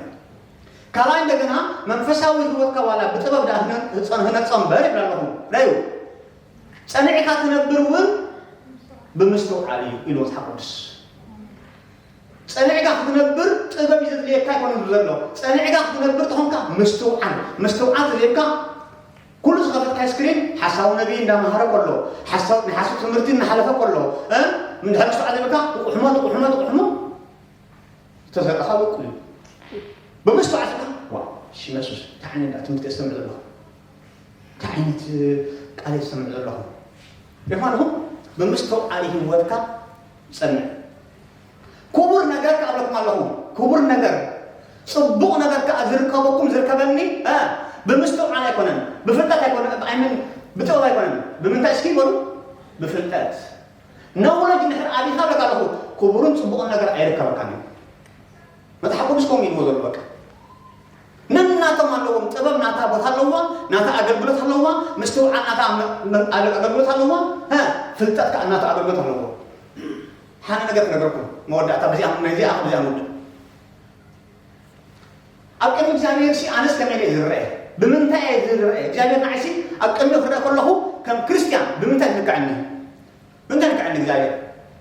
ካልኣይ እንደገና መንፈሳዊ ህይወትካ ዋላ ብጥበብ ደኣ ህነ-፣ ህጸን-፣ ህነጾ እምበር ይብል ኣለኹ። ዳዩ ጸኒዕካ ትነብር እውን ብምስትውዓል እዩ ኢሉ መጽሓፍ ቅዱስ። ጸኒዕካ ክትነብር ጥበብ እዩ ዘድልየካ ኣይኮነን ዝብል ዘሎ። ጸኒዕካ ክትነብር ተኾንካ ምስትውዓል፣ ምስትውዓል ዘድልየካ ኩሉ ዝኸፈትካዮ ስክሪን ሓሳዊ ነቢይ እንዳመሃረ ከሎ፣ ሓሳዊ ናይ ሓሶት ትምህርቲ እናሓለፈ ከሎ፣ እ? ምንድሕር ምስትውዓል ዘይብልካ ትቁሕሞ፣ ትቁሕሞ፣ ትቁሕሞ፣ ዝተዘርኣኻ ውቁል እዩ። ብምስትውዓል ስኻ፣ ዋ፣ ሽመ የሱስ፣ እንታይ ዓይነት ትምህርቲ እየ ዝሰምዕ ዘለኹ? እንታይ ዓይነት ቃል እየ ዝሰምዕ ዘለኹ? የፋንኹም ብምስትውዓል ህይወትካ ጸንዕ። ክቡር ነገር ከኣብለኩም ኣለኹ። ክቡር ነገር፣ ጽቡቕ ነገር ከኣ ዝርከበኩም፣ ዝርከበኒ፣ እ፣ ብምስትውዓል ኣይኮነን፣ ብፍልጠት ኣይኮነን፣ ኣይምን፣ ብጥበብ ኣይኮነን። ብምንታይ እስኪ በሉ? ብፍልጠት። ነውለጅ እንድሕር ኣቢኻ ኣለካ ኣለኹ፣ ክቡርን ጽቡቕን ነገር ኣይርከበካን እዩ። መጽሓፍ ቅዱስ ከምኡ ኢልዎ ዘሎ በቃ። ነናቶም ኣለዎም። ጥበብ ናታ ቦታ ኣለዋ፣ ናታ ኣገልግሎት ኣለዋ፣ ምስትውዓል ናታ መ-፣ መ-፣ ኣገ-፣ ኣገልግሎት ኣለዋ፣ ሀ፣ ፍልጠት ከኣ ናታ ኣገልግሎት ኣለዎ። ሓነ ነገር ክነግረኩም፣ መወዳእታ በዚኣ፣ ናይዚኣ፣ በዚኣ ንውድእ። ኣብ ቅድሚ እግዚኣብሔር ሲ ኣነስ ከመይ ኢለ ዝረአ? ብምንታይ እየ ዝረአ? እግዚኣብሔር ንዓይሲ ኣብ ቅድሚ ክረአ ከለኹ ከም ክርስትያን ብምንታይ ዝልክዐኒ? ምንታይ ዝልክዐኒ እግዚኣብሔር?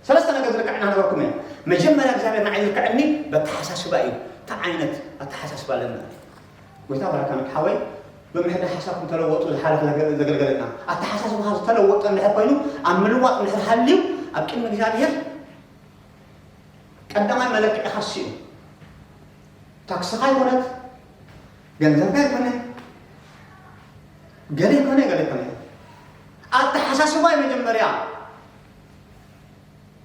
ሰለስተ ነገር ዝልክዐና ነበርኩም እየ። መጀመርያ እግዚኣብሔር ንዓይ ዝልክዐኒ በተሓሳስባ እዩ። እንታይ ዓይነት ኣተሓሳስባ ኣለና? ጎይታ ባርካ ሓወይ፣ ብምሕዳር ሓሳብ እንተለወጡ ዝሓለፈ ዘገ-፣ ዘገልገለና። ኣተሓሳስባኻ ዝተለወጠ እንድሕር ኮይኑ፣ ኣብ ምልዋጥ እንድሕር ሃልዩ፣ ኣብ ቅድሚ እግዚኣብሔር ቀዳማይ መለክዒኻ እሱ እዩ። ታክስኻ ይኮነት፣ ገንዘብካ ይኮነ፣ ገለ ይኮነ፣ ገለ ይኮነ። ኣተሓሳስባ እዩ መጀመርያ።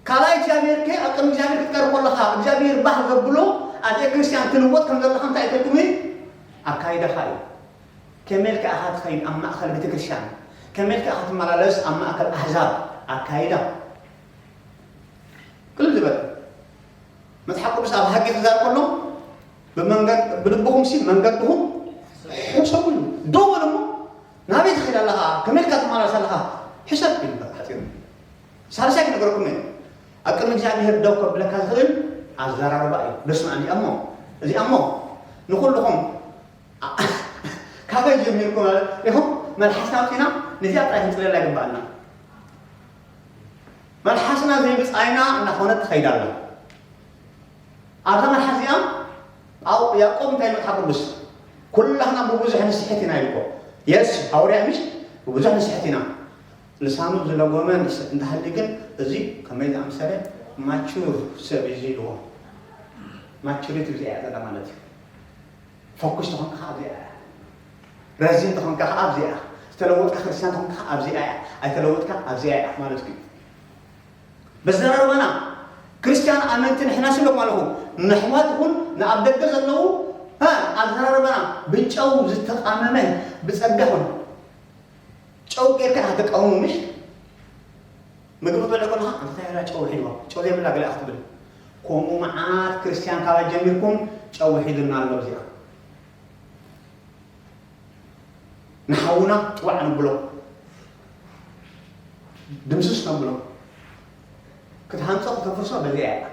ካልኣይ እግዚኣብሔር ከ ኣብ ቅድሚ እግዚኣብሔር ክትቀርብ ከለኻ እግዚኣብሔር ባህ ዘብሎ ኣደ ክርስትያን ትልወጥ ከም ዘለኻ እንታይ ይጠቅም እዩ? ኣካይዳኻ እዩ። ከመይ ኢልካ ኢኻ ትኸይድ ኣብ ማእከል ቤተክርስትያን? ከመይ ኢልካ ኢኻ ትመላለስ ኣብ ማእከል ኣህዛብ? ኣካይዳ። ቅልል ዝበለ። መጽሓፍ ቅዱስ ኣብ ሃቂ ክዛር ከሎ ብመንገድ-፣ ብልብኹም ሲ መንገድኹም ሕሰቡ እዩ። ደው በል እሞ ናበይ ትኸይድ ኣለኻ? ከመይ ኢልካ ትመላለስ ኣለኻ? ሕሰብ ይብል በቃ ሓጺሩ። ሳልሳይ ክነግረኩም እየ። ኣብ ቅድሚ እግዚኣብሔር ደው ከብለካ ዝኽእል ኣዘራርባ እዩ። በስመ ኣብ እዚኣ እሞ፣ እዚኣ እሞ ንኹልኹም ካበይ ጀሚርኩም ኢኹም መልሓስና ኣውፂና ነዚኣ ጥራይ ክንፅለላ ይግባኣና። መልሓስና ዘይብፃይና እናኾነት ትኸይድ ኣላ። ኣብዛ መልሓስ እዚኣ ጳው-፣ ያዕቆብ እንታይ መጽሓፍ ቅዱስ? "ኩላህና ብብዙሕ ንስሕት ኢና" ኢሉ እኮ። የስ፣ ሃዋርያ ምሽ ብብዙሕ ንስሕት ኢና። ልሳኑ ዝለጎመ ንስ-፣ እንተሃልዩ ግን እዚ ከመይ ዝኣመሰለ ማቹር ሰብ እዩ ኢልዎ። ማቹሪቲ እዚኣ እያ ዘላ ማለት እዩ። ፈኩስ ተኾንካ ኸዓ ኣብዚኣ እያ። ረዚን ተኾንካ ኸዓ ኣብዚኣ እያ። ዝተለወጥካ ክርስትያን ተኾንካ ኸዓ ኣብዚኣ እያ። ኣይተለወጥካ ኣብዚኣ እያ ማለት እዩ። በዘራርባና ክርስትያን ኣመንቲ ንሕና ስለ ኣለኹ፣ ንኣሕዋት ይኹን ንኣብ ደገ ዘለዉ፣ እ፣ ኣዘራርባና ብጨው ዝተቓመመ ብጸጋ ይኹን። ጨው ጌርካ ኢኻ ተቃውሞ፣ ምሽ? ምግቢ ክትበልዕ ከለኻ፣ "ኣንታ እንታይ ኢላ ጨው ውሒድዋ? ጨው ዘይብላ ገለ ኢኻ ትብል?" ከምኡ መዓት ክርስትያን ካባይ ጀሚርኩም ጨው ውሒዱና ኣሎ እዚኣ። ንሓውና ጥዋዕ ንብሎ፣ ድምስስ ነብሎ። ክትሃንጾ ከተፍርሶ በዚኣ እያ።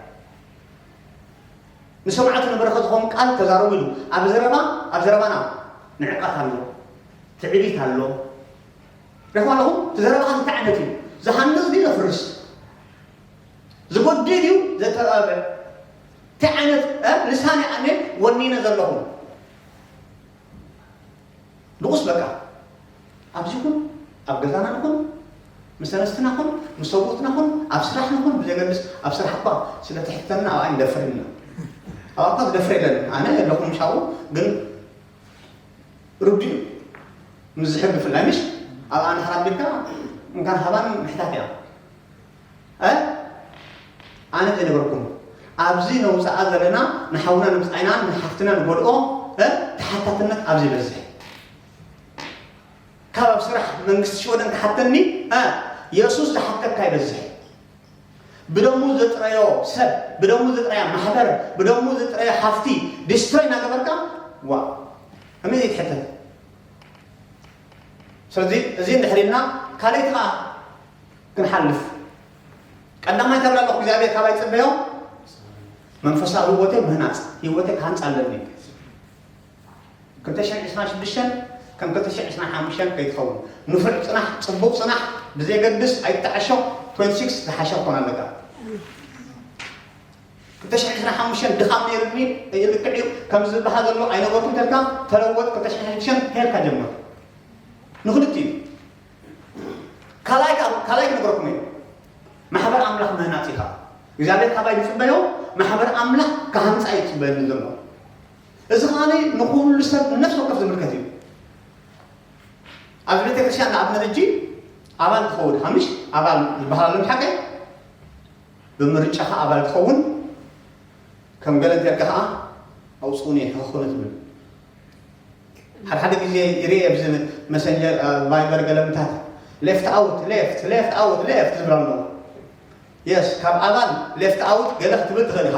ንሰማዕቲ ንበረኸት ዝኾን ቃል ተዛረቡ ኢሉ። ኣብ ዘረባ፣ ኣብ ዘረባና ንዕቀት ኣሎ፣ ትዕቢት ኣሎ። ርሕዋ ኣለኹም፣ እቲ ዘረባኻ እንታይ ዓይነት እዩ? ዝሃንጽ ድዩ ዘፍርስ? ዝጎድእ ድዩ ዘተባብዕ? እንታይ ዓይነት፣ እ፣ ልሳን እየ ኣነ ወኒነ ዘለኹ? ንቑስ በቃ። ኣብዚ ኩን፣ ኣብ ገዛና ንኹን፣ ምስ ኣንስትና ኩን፣ ምስ ሰብኡትና ኩን፣ ኣብ ስራሕ ንኹን፣ ብዘገድስ ኣብ ስራሕ እኳ ስለ ትሕተና ኣብኣ ንደፍር ኢና። ኣብኣ እኳ ዝደፍር የለን። ኣነ የለኹም ምሻው፣ ግን ርዱእ እዩ። ምስ ዝሕግ ብፍላይ ምሽ፣ ኣብ ኣንሓር ኣቢልካ እንካን ሃባን ምሕታት እያ። እ? ኣነ ዘይነገርኩም፣ ኣብዚ ነውፅኣ ዘለና ንሓውና ንምፅኣይና ንሓፍትና ንጎድኦ፣ እ? ተሓታትነት ኣብዚ ይበዝሕ። ካብ ኣብ ስራሕ መንግስቲ ሽወደን ክሓተኒ፣ እ? የሱስ ዝሓተካ ይበዝሕ። ብደሙ ዘጥረዮ ሰብ፣ ብደሙ ዘጥረያ ማሕበር፣ ብደሙ ዘጥረዮ ሃፍቲ ዲስትሮይ እናገበርካ፣ ዋ፣ ከመይ ዘይትሕተት? ስለዚ እዚ እንድሕር ኢልና ካልኣይቲ ኸዓ ክንሓልፍ፣ ቀዳማይ ተብላ ኣለኹ እግዚኣብሔር ካባይ ጽበዮ መንፈሳዊ ህይወተይ ምህናጽ፣ ህይወተይ ክሃንጽ ኣለኒ። ክልተ ሽሕን ዕስራን ሽዱሽተን ከም ክልተ ሽሕን ዕስራን ሓሙሽተን ከይትኸውን። ንፉዕ ጽናሕ፣ ጽቡቕ ጽናሕ፣ ብዘየገድስ ኣይትተዓሾ። ትወንቲ ሲክስ ዝሓሸ ክኾን ኣለካ። ክልተ ሽሕን ዕስራን ሓሙሽተን ድኻም ነይሩኒ፣ ልክዕ እዩ፣ ከምዚ ዝበሃል ዘሎ ኣይነበርኩን ተልካ፣ ተለወጥ። ክልተ ሽሕን ሽዱሽተን ከይልካ ጀምር። ንኽልቲኡ ካልኣይ፣ ካልኣይ ክነግረኩም እየ። ማሕበር ኣምላኽ ምህናጽ ኢኻ። እግዚኣብሔር ካባይ ዝጽበዮ ማሕበር ኣምላኽ ክሃንጻ እዩ ዝጽበየኒ ዘሎ። እዚ ከኣ ንኹሉ ሰብ ነፍሲ ወከፍ ዝምልከት እዩ። ኣብዚ ቤተ ክርስቲያን ንኣብነት ሕጂ ኣባል ትኸውን፣ ሓምሽ ኣባል ዝበሃል ኣሎ ሓቀ፣ ብምርጫኻ ኣባል ትኸውን፣ ከም ገለ እንተልካ ከኣ ኣውፅኡኒ ሕኽኹኒ ትብል። ሓደ ሓደ ግዜ ይርኤ ኣብዚ መሰንጀር፣ ቫይበር ገለምታት ሌፍት ኣውት፣ ሌፍት፣ ሌፍት ኣውት፣ ሌፍት ዝብል ኣሎ። የስ፣ ካብ ኣባል ሌፍት ኣውት ገለ ክትብል ትኽእል ኢኻ።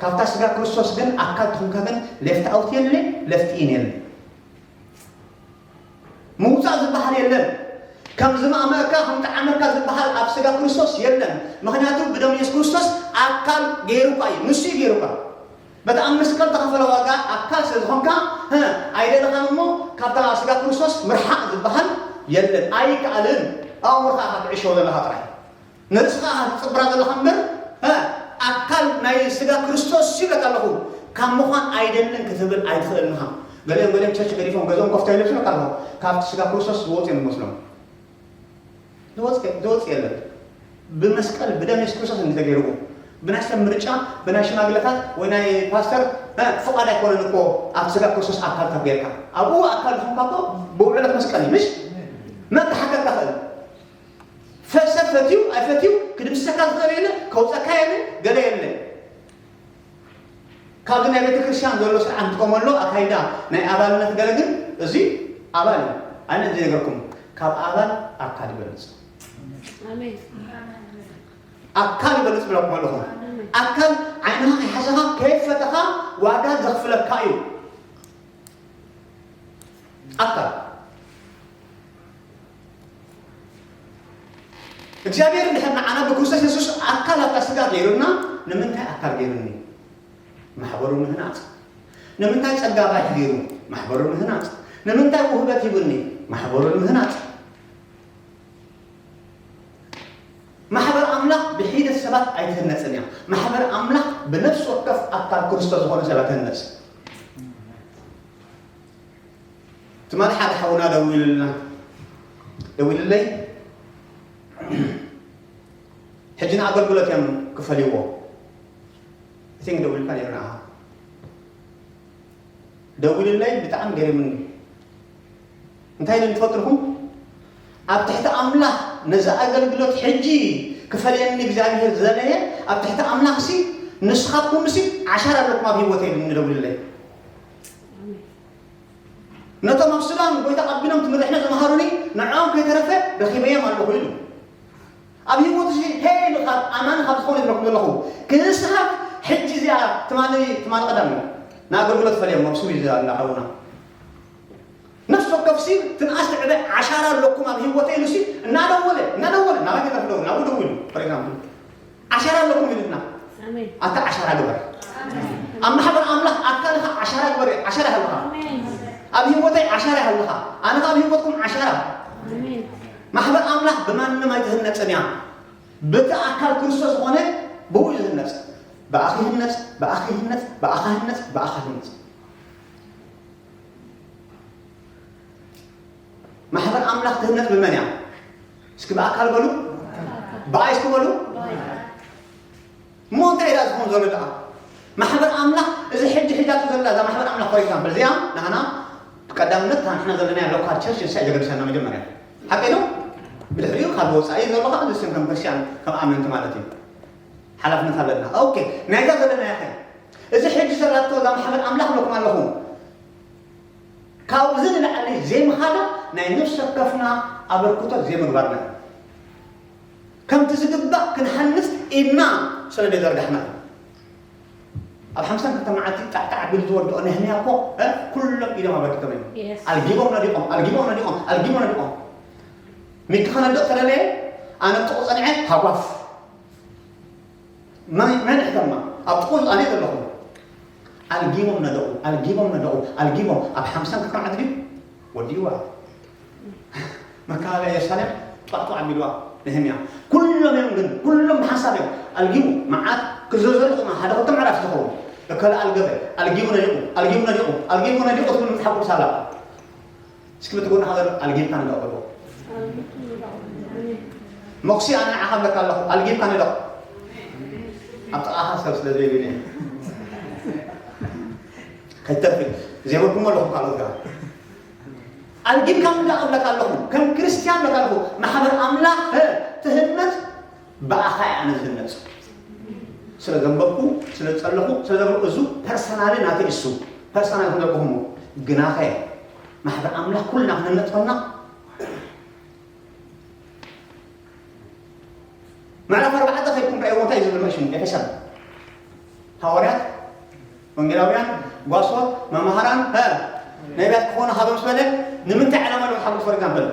ካብታ ስጋ ክርስቶስ ግን ኣካል ትኹንካ ግን ሌፍት ኣውት የለ፣ ሌፍት ኢን የለ። ምውፃእ ዝበሃል የለን። ከም ዝማእመእካ ከም ጠዓመካ ዝበሃል ኣብ ስጋ ክርስቶስ የለን። ምኽንያቱ ብደም የሱስ ክርስቶስ ኣካል ገይሩካ እዩ፣ ንሱ እዩ ገይሩካ። በቲ ኣብ መስቀል ተኸፈለ ዋጋ ኣካል ስለ ዝኾንካ፣ ህ፣ ኣይደለኻን እሞ ካብታ ስጋ ክርስቶስ ምርሓቕ ዝበሃል የለን። ኣይከኣልን። ኣእምሮኻ ኢኻ ትዕሸዎ ዘለኻ ጥራይ። ነብስኻ ኢኻ ትጽብራ ዘለኻ እምበር፣ እ፣ ኣካል ናይ ስጋ ክርስቶስ ይብለካ ኣለኹ። ካብ ምዃን ኣይደልን ክትብል ኣይትኽእልን ኢኻ። ገሊኦም ገሊኦም ቸርች ገዲፎም ገዝኦም ከፍቶ ይለብሱ ኣለካ ኣለኹ። ካብቲ ስጋ ክርስቶስ ዝወፁ እዮም ዝመስሎም። ዝወፅ፣ ዝወፅ የለን። ብመስቀል ብደም የሱስ ክርስቶስ እንተገይርዎ፣ ብናይ ሰብ ምርጫ፣ ብናይ ሽማግለታት ወይ ናይ ፓስተር፣ እ፣ ፍቓድ ኣይኮነን እኮ ኣብቲ ስጋ ክርስቶስ ኣካል ካብ ገይርካ። ኣብኡ ኣካል ዝኾንካ እኮ ብውዕለት መስቀል እዩ፣ ምሽ? መን ክሓከካ ክእል? ፈ-፣ ሰብ ፈትዩ ኣይፈትዩ ክድምሰካ ዝኽእል የለ፣ ከውፀካ የለ፣ ገለ የለ። ካብዚ ናይ ቤተ ክርስቲያን ዘሎ ስርዓት ንጥቀመሉ ኣካይዳ ናይ ኣባልነት ገለ ግን እዚ ኣባል እዩ። ኣነ እዚ ነገርኩም ካብ ኣባል ኣካል ይበልጽ። ኣሜን። ኣካል ይበልጽ ብለኩም ኣለኹ። ኣካል ዓይንኻ ከይሓዘኻ ከይፈተኻ ዋጋ ዘኽፍለካ እዩ። ኣካል እግዚኣብሔር እንድሕር ንዓና ብክርስቶስ የሱስ ኣካል ኣብታ ስጋ ገይሩና፣ ንምንታይ ኣካል ገይሩኒ? ማሕበሩ ምህናጽ። ንምንታይ ጸጋ ባይት ገይሩ? ማሕበሩ ምህናጽ። ንምንታይ ውህበት ሂቡኒ? ማሕበሩ ምህናጽ። ማሕበር ኣምላኽ ብሒደት ሰባት ኣይትህነጽን እያ። ማሕበር ኣምላኽ ብነፍሲ ወከፍ ኣካል ክርስቶስ ዝኾነ ሰባት ትህነጽ። ትማሊ ሓደ ሓውና ደዊሉልና፣ ደዊሉለይ፣ ሕጂ ንኣገልግሎት እዮም ክፈልይዎ። I think ደዊልካ ነይሩ ንዓኻ። ደዊሉለይ፣ ብጣዕሚ ገሪሙኒ። እንታይ ኢሉ ትፈልጡ ዲኹም? ኣብ ትሕቲ ኣምላኽ ነዚ ኣገልግሎት ሕጂ ክፈልየኒ እግዚኣብሔር ዝደለየ፣ ኣብ ትሕቲ ኣምላኽሲ ንስኻትኩምሲ ዓሻር ኣለኩም ኣብ ህይወተይ ኢሉኒ ደዊሉለይ። ነቶም ኣብ ሱዳን ጎይታ ቀቢሎም ትምህርትና ዝመሃሩኒ ንዕኦም ከይተረፈ ረኺበዮም ኣለኹ ኢሉ። ኣብ ህይወት እዚ ሄሉ ካብ ኣማኒ ካብ ዝኾነ ዝረክቡ ዘለኹ ክስሓት ሕጂ እዚኣ ትማሊ፣ ትማሊ ቀዳም እዩ ንኣገልግሎት ፈልዮም ኣብ ስዊዝ ኣላ ሓውና። ነፍሲ ወከፍሲ ትንኣስ ትዕበ ዓሻራ ኣለኩም ኣብ ህይወተይ ኢሉሲ እናደወለ፣ እናደወለ ናባይ ከይተረፈ ደወለ፣ ናብኡ ደዊሉ፣ for example። ዓሻራ ኣለኩም ኢሉና። ኣሜን። ኣታ ዓሻራ ግበር። ኣሜን። ኣብ ማሕበር ኣምላኽ ኣካልኻ ዓሻራ ግበር፣ ዓሻራ ይሃልኻ። ኣሜን። ኣብ ህይወተይ ዓሻራ ይሃልኻ። ኣነ ኣብ ህይወትኩም ዓሻራ። ኣሜን። ማሕበር ኣምላኽ ብማንም ኣይትህነጽን እያ። በቲ ኣካል ክርስቶስ ዝኾነ ብኡ ይህነጽ። ብኣኺ ይህነጽ፣ ብኣኺ ይህነጽ፣ ብኣኻ ይህነጽ፣ ብኣኻ ይህነጽ። ማሕበር ኣምላኽ ትህነጽ ብመን እያ? እስኪ ብኣካል በሉ፣ ብኣይ እስኪ በሉ። እሞ እንታይ ኢላ ዝኾን ዘሎ ደኣ? ማሕበር ኣምላኽ፣ እዚ ሕጂ ሒዛቶ ዘላ እዛ ማሕበር ኣምላኽ፣ for example፣ እዚኣ ንሕና ብቀዳምነት እታ ንሕና ዘለና ሎካል ቸርች ንሳ እዩ ዘገድሰና መጀመርያ። ሓቂ ነው? ብድሕሪኡ ካብ ወጻኢ ዘሎ ከዓ ንስም ከም ክርስቲያን፣ ከም ኣመንቲ ማለት እዩ። ሓላፍነት ኣለና። ኦኬ፣ ናይዛ ዘለና ያኸ? እዚ ሕጂ ዘላቶ እዛ ማሕበር ኣምላኽ ኣለኩም ኣለኹ። ካብዚ ንላዕሊ ዘይምኻዳ ናይ ነፍሲ ወከፍና ኣበርክቶ ዘይምግባርና እዩ። ከምቲ ዝግባእ ክንሃንጽ ኢድና ስለ ዘይዘርጋሕና እዩ። ኣብ ሓምሳን ክልተ መዓልቲ ጣዕጣዕ ኣቢሉ ዝወድኦ ነህምያ እኮ፣ እ፣ ኩሎም ኢዶም ኣበርኪቶም እዮም። የስ። ኣልጊቦም ነዲቖም፣ ኣልጊቦም ነዲቖም፣ ኣልጊቦም ነዲቖም። ሚኪ ከነድቕ ተደለየ፣ ኣነ ጥቑ ጸኒዐ ሃጓፍ። መን መን ሕተማ ኣብ ጥቑ ኣነ ዘለኹ። ኣልጊቦም ነደቑ፣ ኣልጊቦም ነደቑ፣ ኣልጊቦም ኣብ ሓምሳን ክልተን ዓዲ ድዩ ወዲእዋ። መካበቢያ ኢየሩሳሌም ጧዕጧዕ ኣቢልዋ ነህምያ። ኩሎም እዮም ግን፣ ኩሎም ብሓንሳብ እዮም። ኣልጊቡ መዓት ክዘዘሩ ጥቕማ ሓደ ክልተ ምዕራፍ ዝኸውን። እከለ ኣልገበ፣ ኣልጊቡ ነዲቑ፣ ኣልጊቡ ነዲቑ፣ ኣልጊቡ ነዲቑ ትብል መጽሓፍ ቅዱስ ኣላ። እስኪ በቲ ጎንኻ ዘሎ ኣልጊብካ ንደቕ በሎ። መኩሲ ኣነ ንዓኻ እብለካ ኣለኹ፣ ኣልጊብካ ንደቕ። ኣብ ጥቓኻ ሰብ ስለ ዘይብሉ እዩ። ከይተርፍ ዘይበልኩሞ ኣለኹም ካልኦት ጋር። ኣልጊብካ ንደቕ እብለካ ኣለኹ፣ ከም ክርስትያን እብለካ ኣለኹ። ማሕበር ኣምላኽ ትህነጽ ብኣኻ እየ ኣነ ዝህነጽ። ስለ ዘንበብኩ፣ ስለ ዝጸለኹ፣ ስለ ዘብሉ እዙ ፐርሰናሊ ናተይ እሱ። ፐርሰናሊ ክንደቅኹም ግናኸ ማሕበር ኣምላኽ ኩልና ክንነጥፈና ምዕራፍ ኣርባዕተ ከይድኩም ረኣይዎ እንታይ እዩ ዝብል ሽሙ ኤፌሶን። ሃዋርያት፣ ወንጌላውያን፣ ጓሶት፣ መማህራን፣ እ፣ ነቢያት ክኾኑ ሃበ ምስ በለ ንምንታይ ዕላማ ዶ ሓጎስ for example?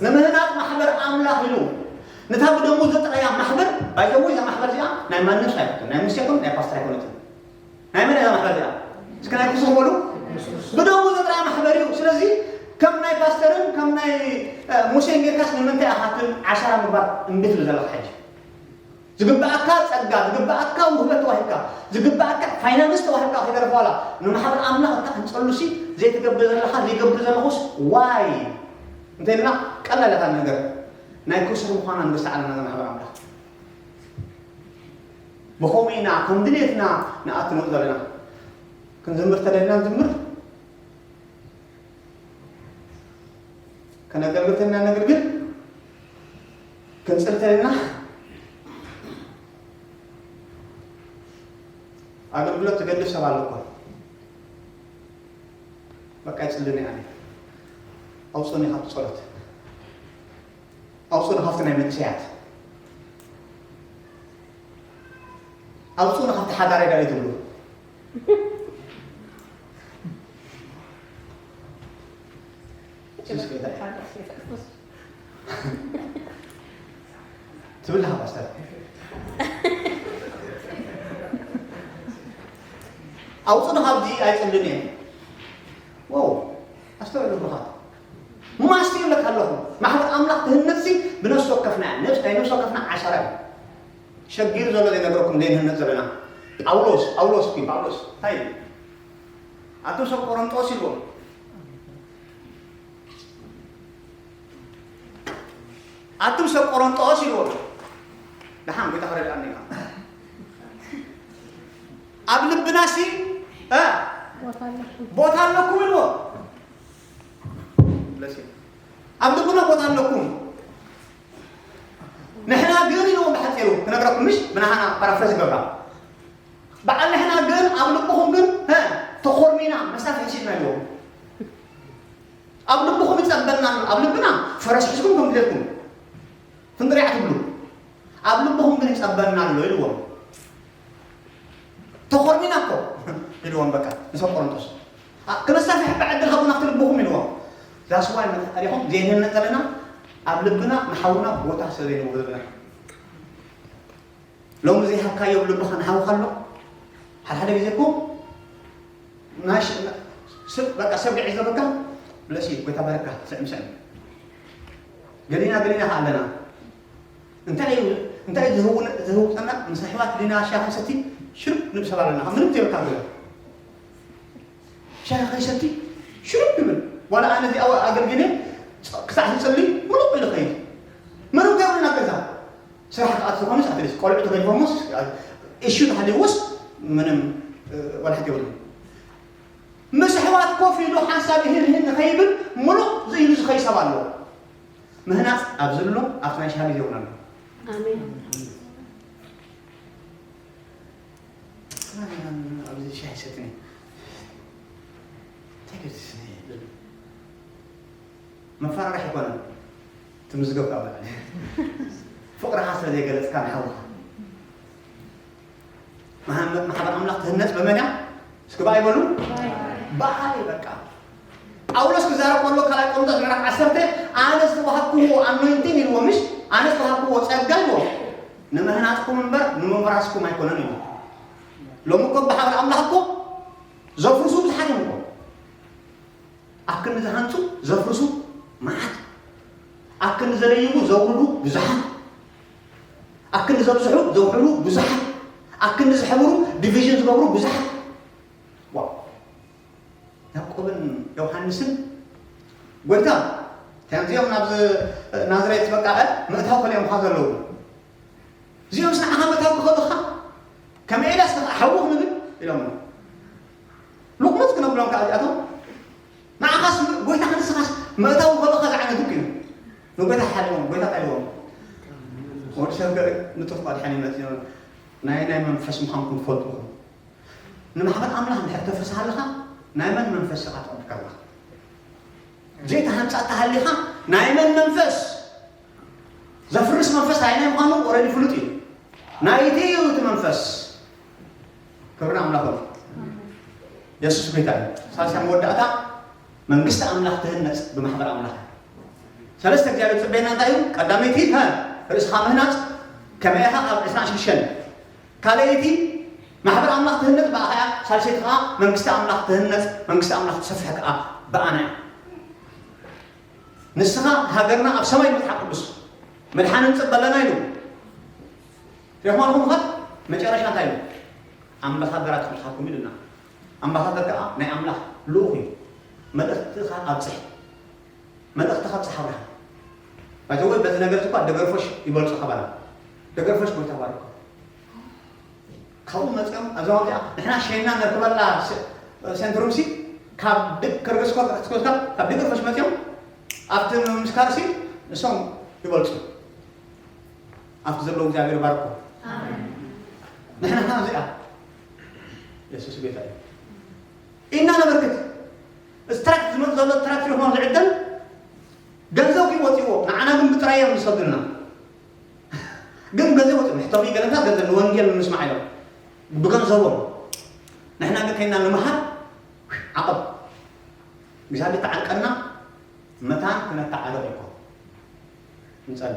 ንምህናጽ ማሕበር ኣምላኽ ኢሉ። ነታ ብደሙ ዘጥረያ ማሕበር፣ ባይዘው እዛ ማሕበር እዚኣ ናይ ማንም ሰብ ኣይኮነትን፣ ናይ ሙሴ ይኹን ናይ ፓስተር ኣይኮነትን። ናይ መን እያ ማሕበር እዚኣ? እስከ ናይ ክርስቶስ በሉ። ብደሙ ዘጥረያ ማሕበር እዩ። ስለዚ ከም ናይ ፓስተርን ከም ናይ፣ እ፣ ሙሴን ጌርካስ ንምንታይ ኢኻ ትብል ዓሸራ ምግባር እምቢ ትብል ዘለኻ ሕጂ? ዝግብኣካ ጸጋ፣ ዝግብኣካ ውህበት ተዋሂብካ፣ ዝግብኣካ ፋይናንስ ተዋሂብካ ከይተረፈ ዋላ ንማሕበር ኣምላኽ እካ ክንጸሉሲ ዘይትገብር ዘለኻ፣ ዘይገብር ዘለኹስ ዋይ? እንተኢልና ቀላል እያ እታ ነገር። ናይ ክሱር ምዃና ንርሳዕ ኣለና እዛ ማሕበር ኣምላኽ። ብኸምኡ ኢና ከም ድሌትና ንኣቱ ንወጽእ ዘለና። ክንዝምር ተደልና ንዝምር፣ ከነገልግል ተደልና ነገልግል፣ ክንጽሊ ተደልና ኣገልግሎት ትገድፍ ሰብ ኣሎ እኮ። በቃ ይጽልን እየ ኣነ። ኣውጽኡኒ ካብቲ ጸሎት። ኣውጽኡኒ ካብቲ ናይ መንእሰያት። ኣውጽኡኒ ካብቲ ሓዳር ኣይደልይ ትብሉ። ትብል ኣለኻ ፓስተር። ኣውጽኡኒ ካብዚ ኣይጽልን እየ። ዋው፣ ኣስተውዕሉ ብሩኻት። ማስቲ ይብለካ ኣለኹ። ማሕበር ኣምላኽ ትህነጽሲ ብነፍሲ ወከፍና እያ። ነፍስ፣ ናይ ነፍሲ ወከፍና ዓሸራ እዩ። ሸጊሩ ዘሎ ዘይነግረኩም ዘይንህነጽ ዘለና። ጳውሎስ፣ ጳውሎስ፣ ጳውሎስ፣ እንታይ እዩ? ኣቱም ሰብ ቆሮንጦስ ኢልዎም። ኣቱም ሰብ ቆሮንጦስ ኢልዎም። ደሓን ጎይታ ክረድኣኒ ኢኻ። ኣብ ልብናሲ፣ እ፣ ቦታ ኣለኩም። ቦታ ኣለኩም ኢልዎም። ለሲ ኣብ ልብና ቦታ ኣለኩም። ንሕና ግን ኢልዎም ብሓጺሩ ክነግረኩም ምሽ ብናሃና ፓራፍረዝ ይገብራ። በዓል ንሕና ግን ኣብ ልብኹም ግን፣ እ፣ ተኾርሚና መሳፍሒ ሒዝና ኢልዎም። ኣብ ልብኹም ይጸበና ኣሎ። ኣብ ልብና ፈረስ ሒዝኩም ከም ድሌትኩም ፍንጥርያ ትብሉ። ኣብ ልብኹም ግን ይጸበና ኣሎ ኢልዎም። ተኾርሚና እኮ ኢልዎም በቃ ንሰብ ቆሮንቶስ። ኣ-፣ ክነሳፍሕ ብዕድል ሃቡና ኣብቲ ልብኹም ኢልዎም። ዛስዋይ መተሪኹም ዘይንህነጽ ዘለና ኣብ ልብና ንሓውና ቦታ ስለ ዘይንህቦ ዘለና። ሎሚ ዘይሃብካዮ ኣብ ልብኻ ንሓውኻ ኣሎ። ሓደ ሓደ ግዜ እኮ ናይ ሽ-፣ ስ-፣ በቃ ሰብ ግዒ ዘበካ ብለሲ ጎይታ ባረካ ስዕም ስዕም። ገሊና ገሊና ከ ኣለና። እንታይ እዩ፣ እንታይ እዩ ዝህውነ-፣ ዝህውጠና? ምስ ኣሕዋት ዲና ሻሂ ክንሰቲ ሽርብ ንብል ሰብ ኣለና። ካብ ምንም ዘይብልካ ገለ። ሻሂ ከይሰቲ ሽርብ ይብል። ዋላ ኣነ እዚኣ ኣገልጊለ ክሳዕ ዝጽሊ ምሉቕ ኢሉ ከይድ። ምንም ዘይብልና ገዛ። ስራሕ ክኣቱ ዝኾኑስ ኣትሊስት ቆልዑ ተገዲፎምስ፣ ኢሹ ተሃልይዎስ ምንም፣ እ፣ ዋላ ሓንቲ የብሉን። ምስ ኣሕዋት ኮፍ ኢሉ ሓንሳብ ይህን ይህን ንኸይብል ምሉቕ ኢሉ ዝኸይድ ሰብ ኣሎ። ምህናጽ ኣብ ዘሎ ኣብቲ ናይ ሻሂ ግዜ እውን ኣሎ። ኣሜን። ኣብዚ ሻሂ ሰትኒ። እንታይ ገዲስኒ? መፈራርሒ ኣይኮነን። ትምዝገብ ካብ ላዕሊ። ፍቕርኻ ስለ ዘይገለጽካ ንሓውኻ። መሓመ-፣ ማሕበር ኣምላኽ ትህነጽ በመን እያ? እስኪ ብኣይ በሉ። ብኣይ። ብኣይ በቃ። ጳውሎስ ክዛረብ ከሎ ካልኣይ ቆሮንቶስ ምዕራፍ ዓሰርተ ኣነ ዝተዋሃብክዎ ኣኖይንቲንግ ኢልዎ ምሽ? ኣነ ዝተሃብክዎ ጸጋ እሞ ንምህናጽኩም እምበር ንምፍራስኩም ኣይኮነን እዩ። ሎሚ እኮ ብሓባር ኣምላኽ እኮ ዘፍርሱ ብዙሓት እዮም እኮ። ኣብ ክንዲ ዝሃንጹ ዘፍርሱ መዓት፣ ኣብ ክንዲ ዘደይቡ ዘውርዱ ብዙሓት፣ ኣብ ክንዲ ዘብዝሑ ዘውሕዱ ብዙሓት፣ ኣብ ክንዲ ዝሕብሩ ዲቪዥን ዝገብሩ ብዙሓት። ዋው! ያዕቆብን ዮሃንስን ጎይታ፣ ከምዚኦም ናብዚ ናዝሬት በቃ ምእታው ከሊኦም ኳ ዘለዉ፣ እዚኦም ንዓኻ ምእታው ክኸሉኻ ከም ኤልያስ ንኻ ሓዊ ክንብል ኢሎም። ሉቕመት ክነብሎም ከዓ እዚኣቶም ንዓኻስ ጎይታ ክንስኻስ ምእታው ከለኻ ዝዓይነቱ እዩ። ንጎይታ ሓሊዎም ጎይታ ቀልዎም ወዲ ሰብ ገ ንጡፍ ቃል ሓሊነት እዮም። ናይ ናይ መንፈስ ምዃንኩም ትፈልጡ። ንማሕበር ኣምላኽ እንድሕር ተፍርስ ሃለኻ ናይ መን መንፈስ ኢኻ ትቕበል ከለኻ? ዘይተሃንጻ ተሃሊኻ ናይ መን መንፈስ? ዘፍርስ መንፈስ ናይ ናይ ምዃኑ ኦረዲ ፍሉጥ እዩ። ናይቲ እዩ እቲ መንፈስ። ክብሪ ኣምላኽ ይኹን። የሱስ ጎይታ እዩ። ሳልሳይ መወዳእታ መንግስቲ ኣምላኽ ትህነጽ ብማሕበር ኣምላኽ። ሰለስተ እግዚኣብሔር ዝጽበየና እንታይ እዩ? ቀዳመይቲ ከ ርእስኻ ምህናጽ ከመይ ኢኻ ኣብ ዕስራን ሽዱሽተን። ካልኣይቲ ማሕበር ኣምላኽ ትህነጽ ብኣኻ እያ። ሳልሰይቲ ከዓ መንግስቲ ኣምላኽ ትህነጽ መንግስቲ ኣምላኽ ትሰፍሕ ከዓ ብኣና እያ። ንስኻ ሃገርና ኣብ ሰማይ መጽሓፍ ቅዱስ መድሓኒ ንጽበለና ኢሉ። ሪኹም ኣለኹም ኸ መጨረሻ እንታይ ኢሉ? ኣምባሳደራት ክልኻኩም ኢሉና። ኣምባሳደር ከዓ ናይ ኣምላኽ ልኡኽ እዩ። መልእኽትኻ ኣብፅሕ። መልእኽትኻ ኣብፅሕ ኣብርሃ። ባይዘወይ በዚ ነገር እኳ ደገርፎሽ ይበልፁ ካባና። ደገርፎሽ ጎይታ ባርኮ። ካብኡ መፂኦም ኣብዛ ወዲኣ ንሕና ሸይና ነርክበላ ሴንትሩም ሲ ካብ ደገርፎሽ ካብ ደገርፎሽ መፂኦም ኣብቲ ምምስካር ሲ ንሶም ይበልፁ። ኣብቲ ዘለዉ እግዚኣብሔር ባርኮ። ንሕና እዚኣ የሱስ ቤታ እዩ። ኢና ነበርክት። እዚ ትራክት ዝመፅ ዘሎ ትራክት ይኹን ዝዕደል ገንዘብ ክወፅዎ ንዓና ግን ብጥራይ እዮም ዝሰዱልና። ግን ገንዘብ ወፅኡ ሕቶም ገለታት ገንዘብ ንወንጌል ንምስማዕ እዮም ብገንዘቦም። ንሕና ግን ከይና ንምሃር ዓቐብ እግዚኣብሔር ተዓንቀና። መታን ክነተዓረቕ እኮ ንጸሊ።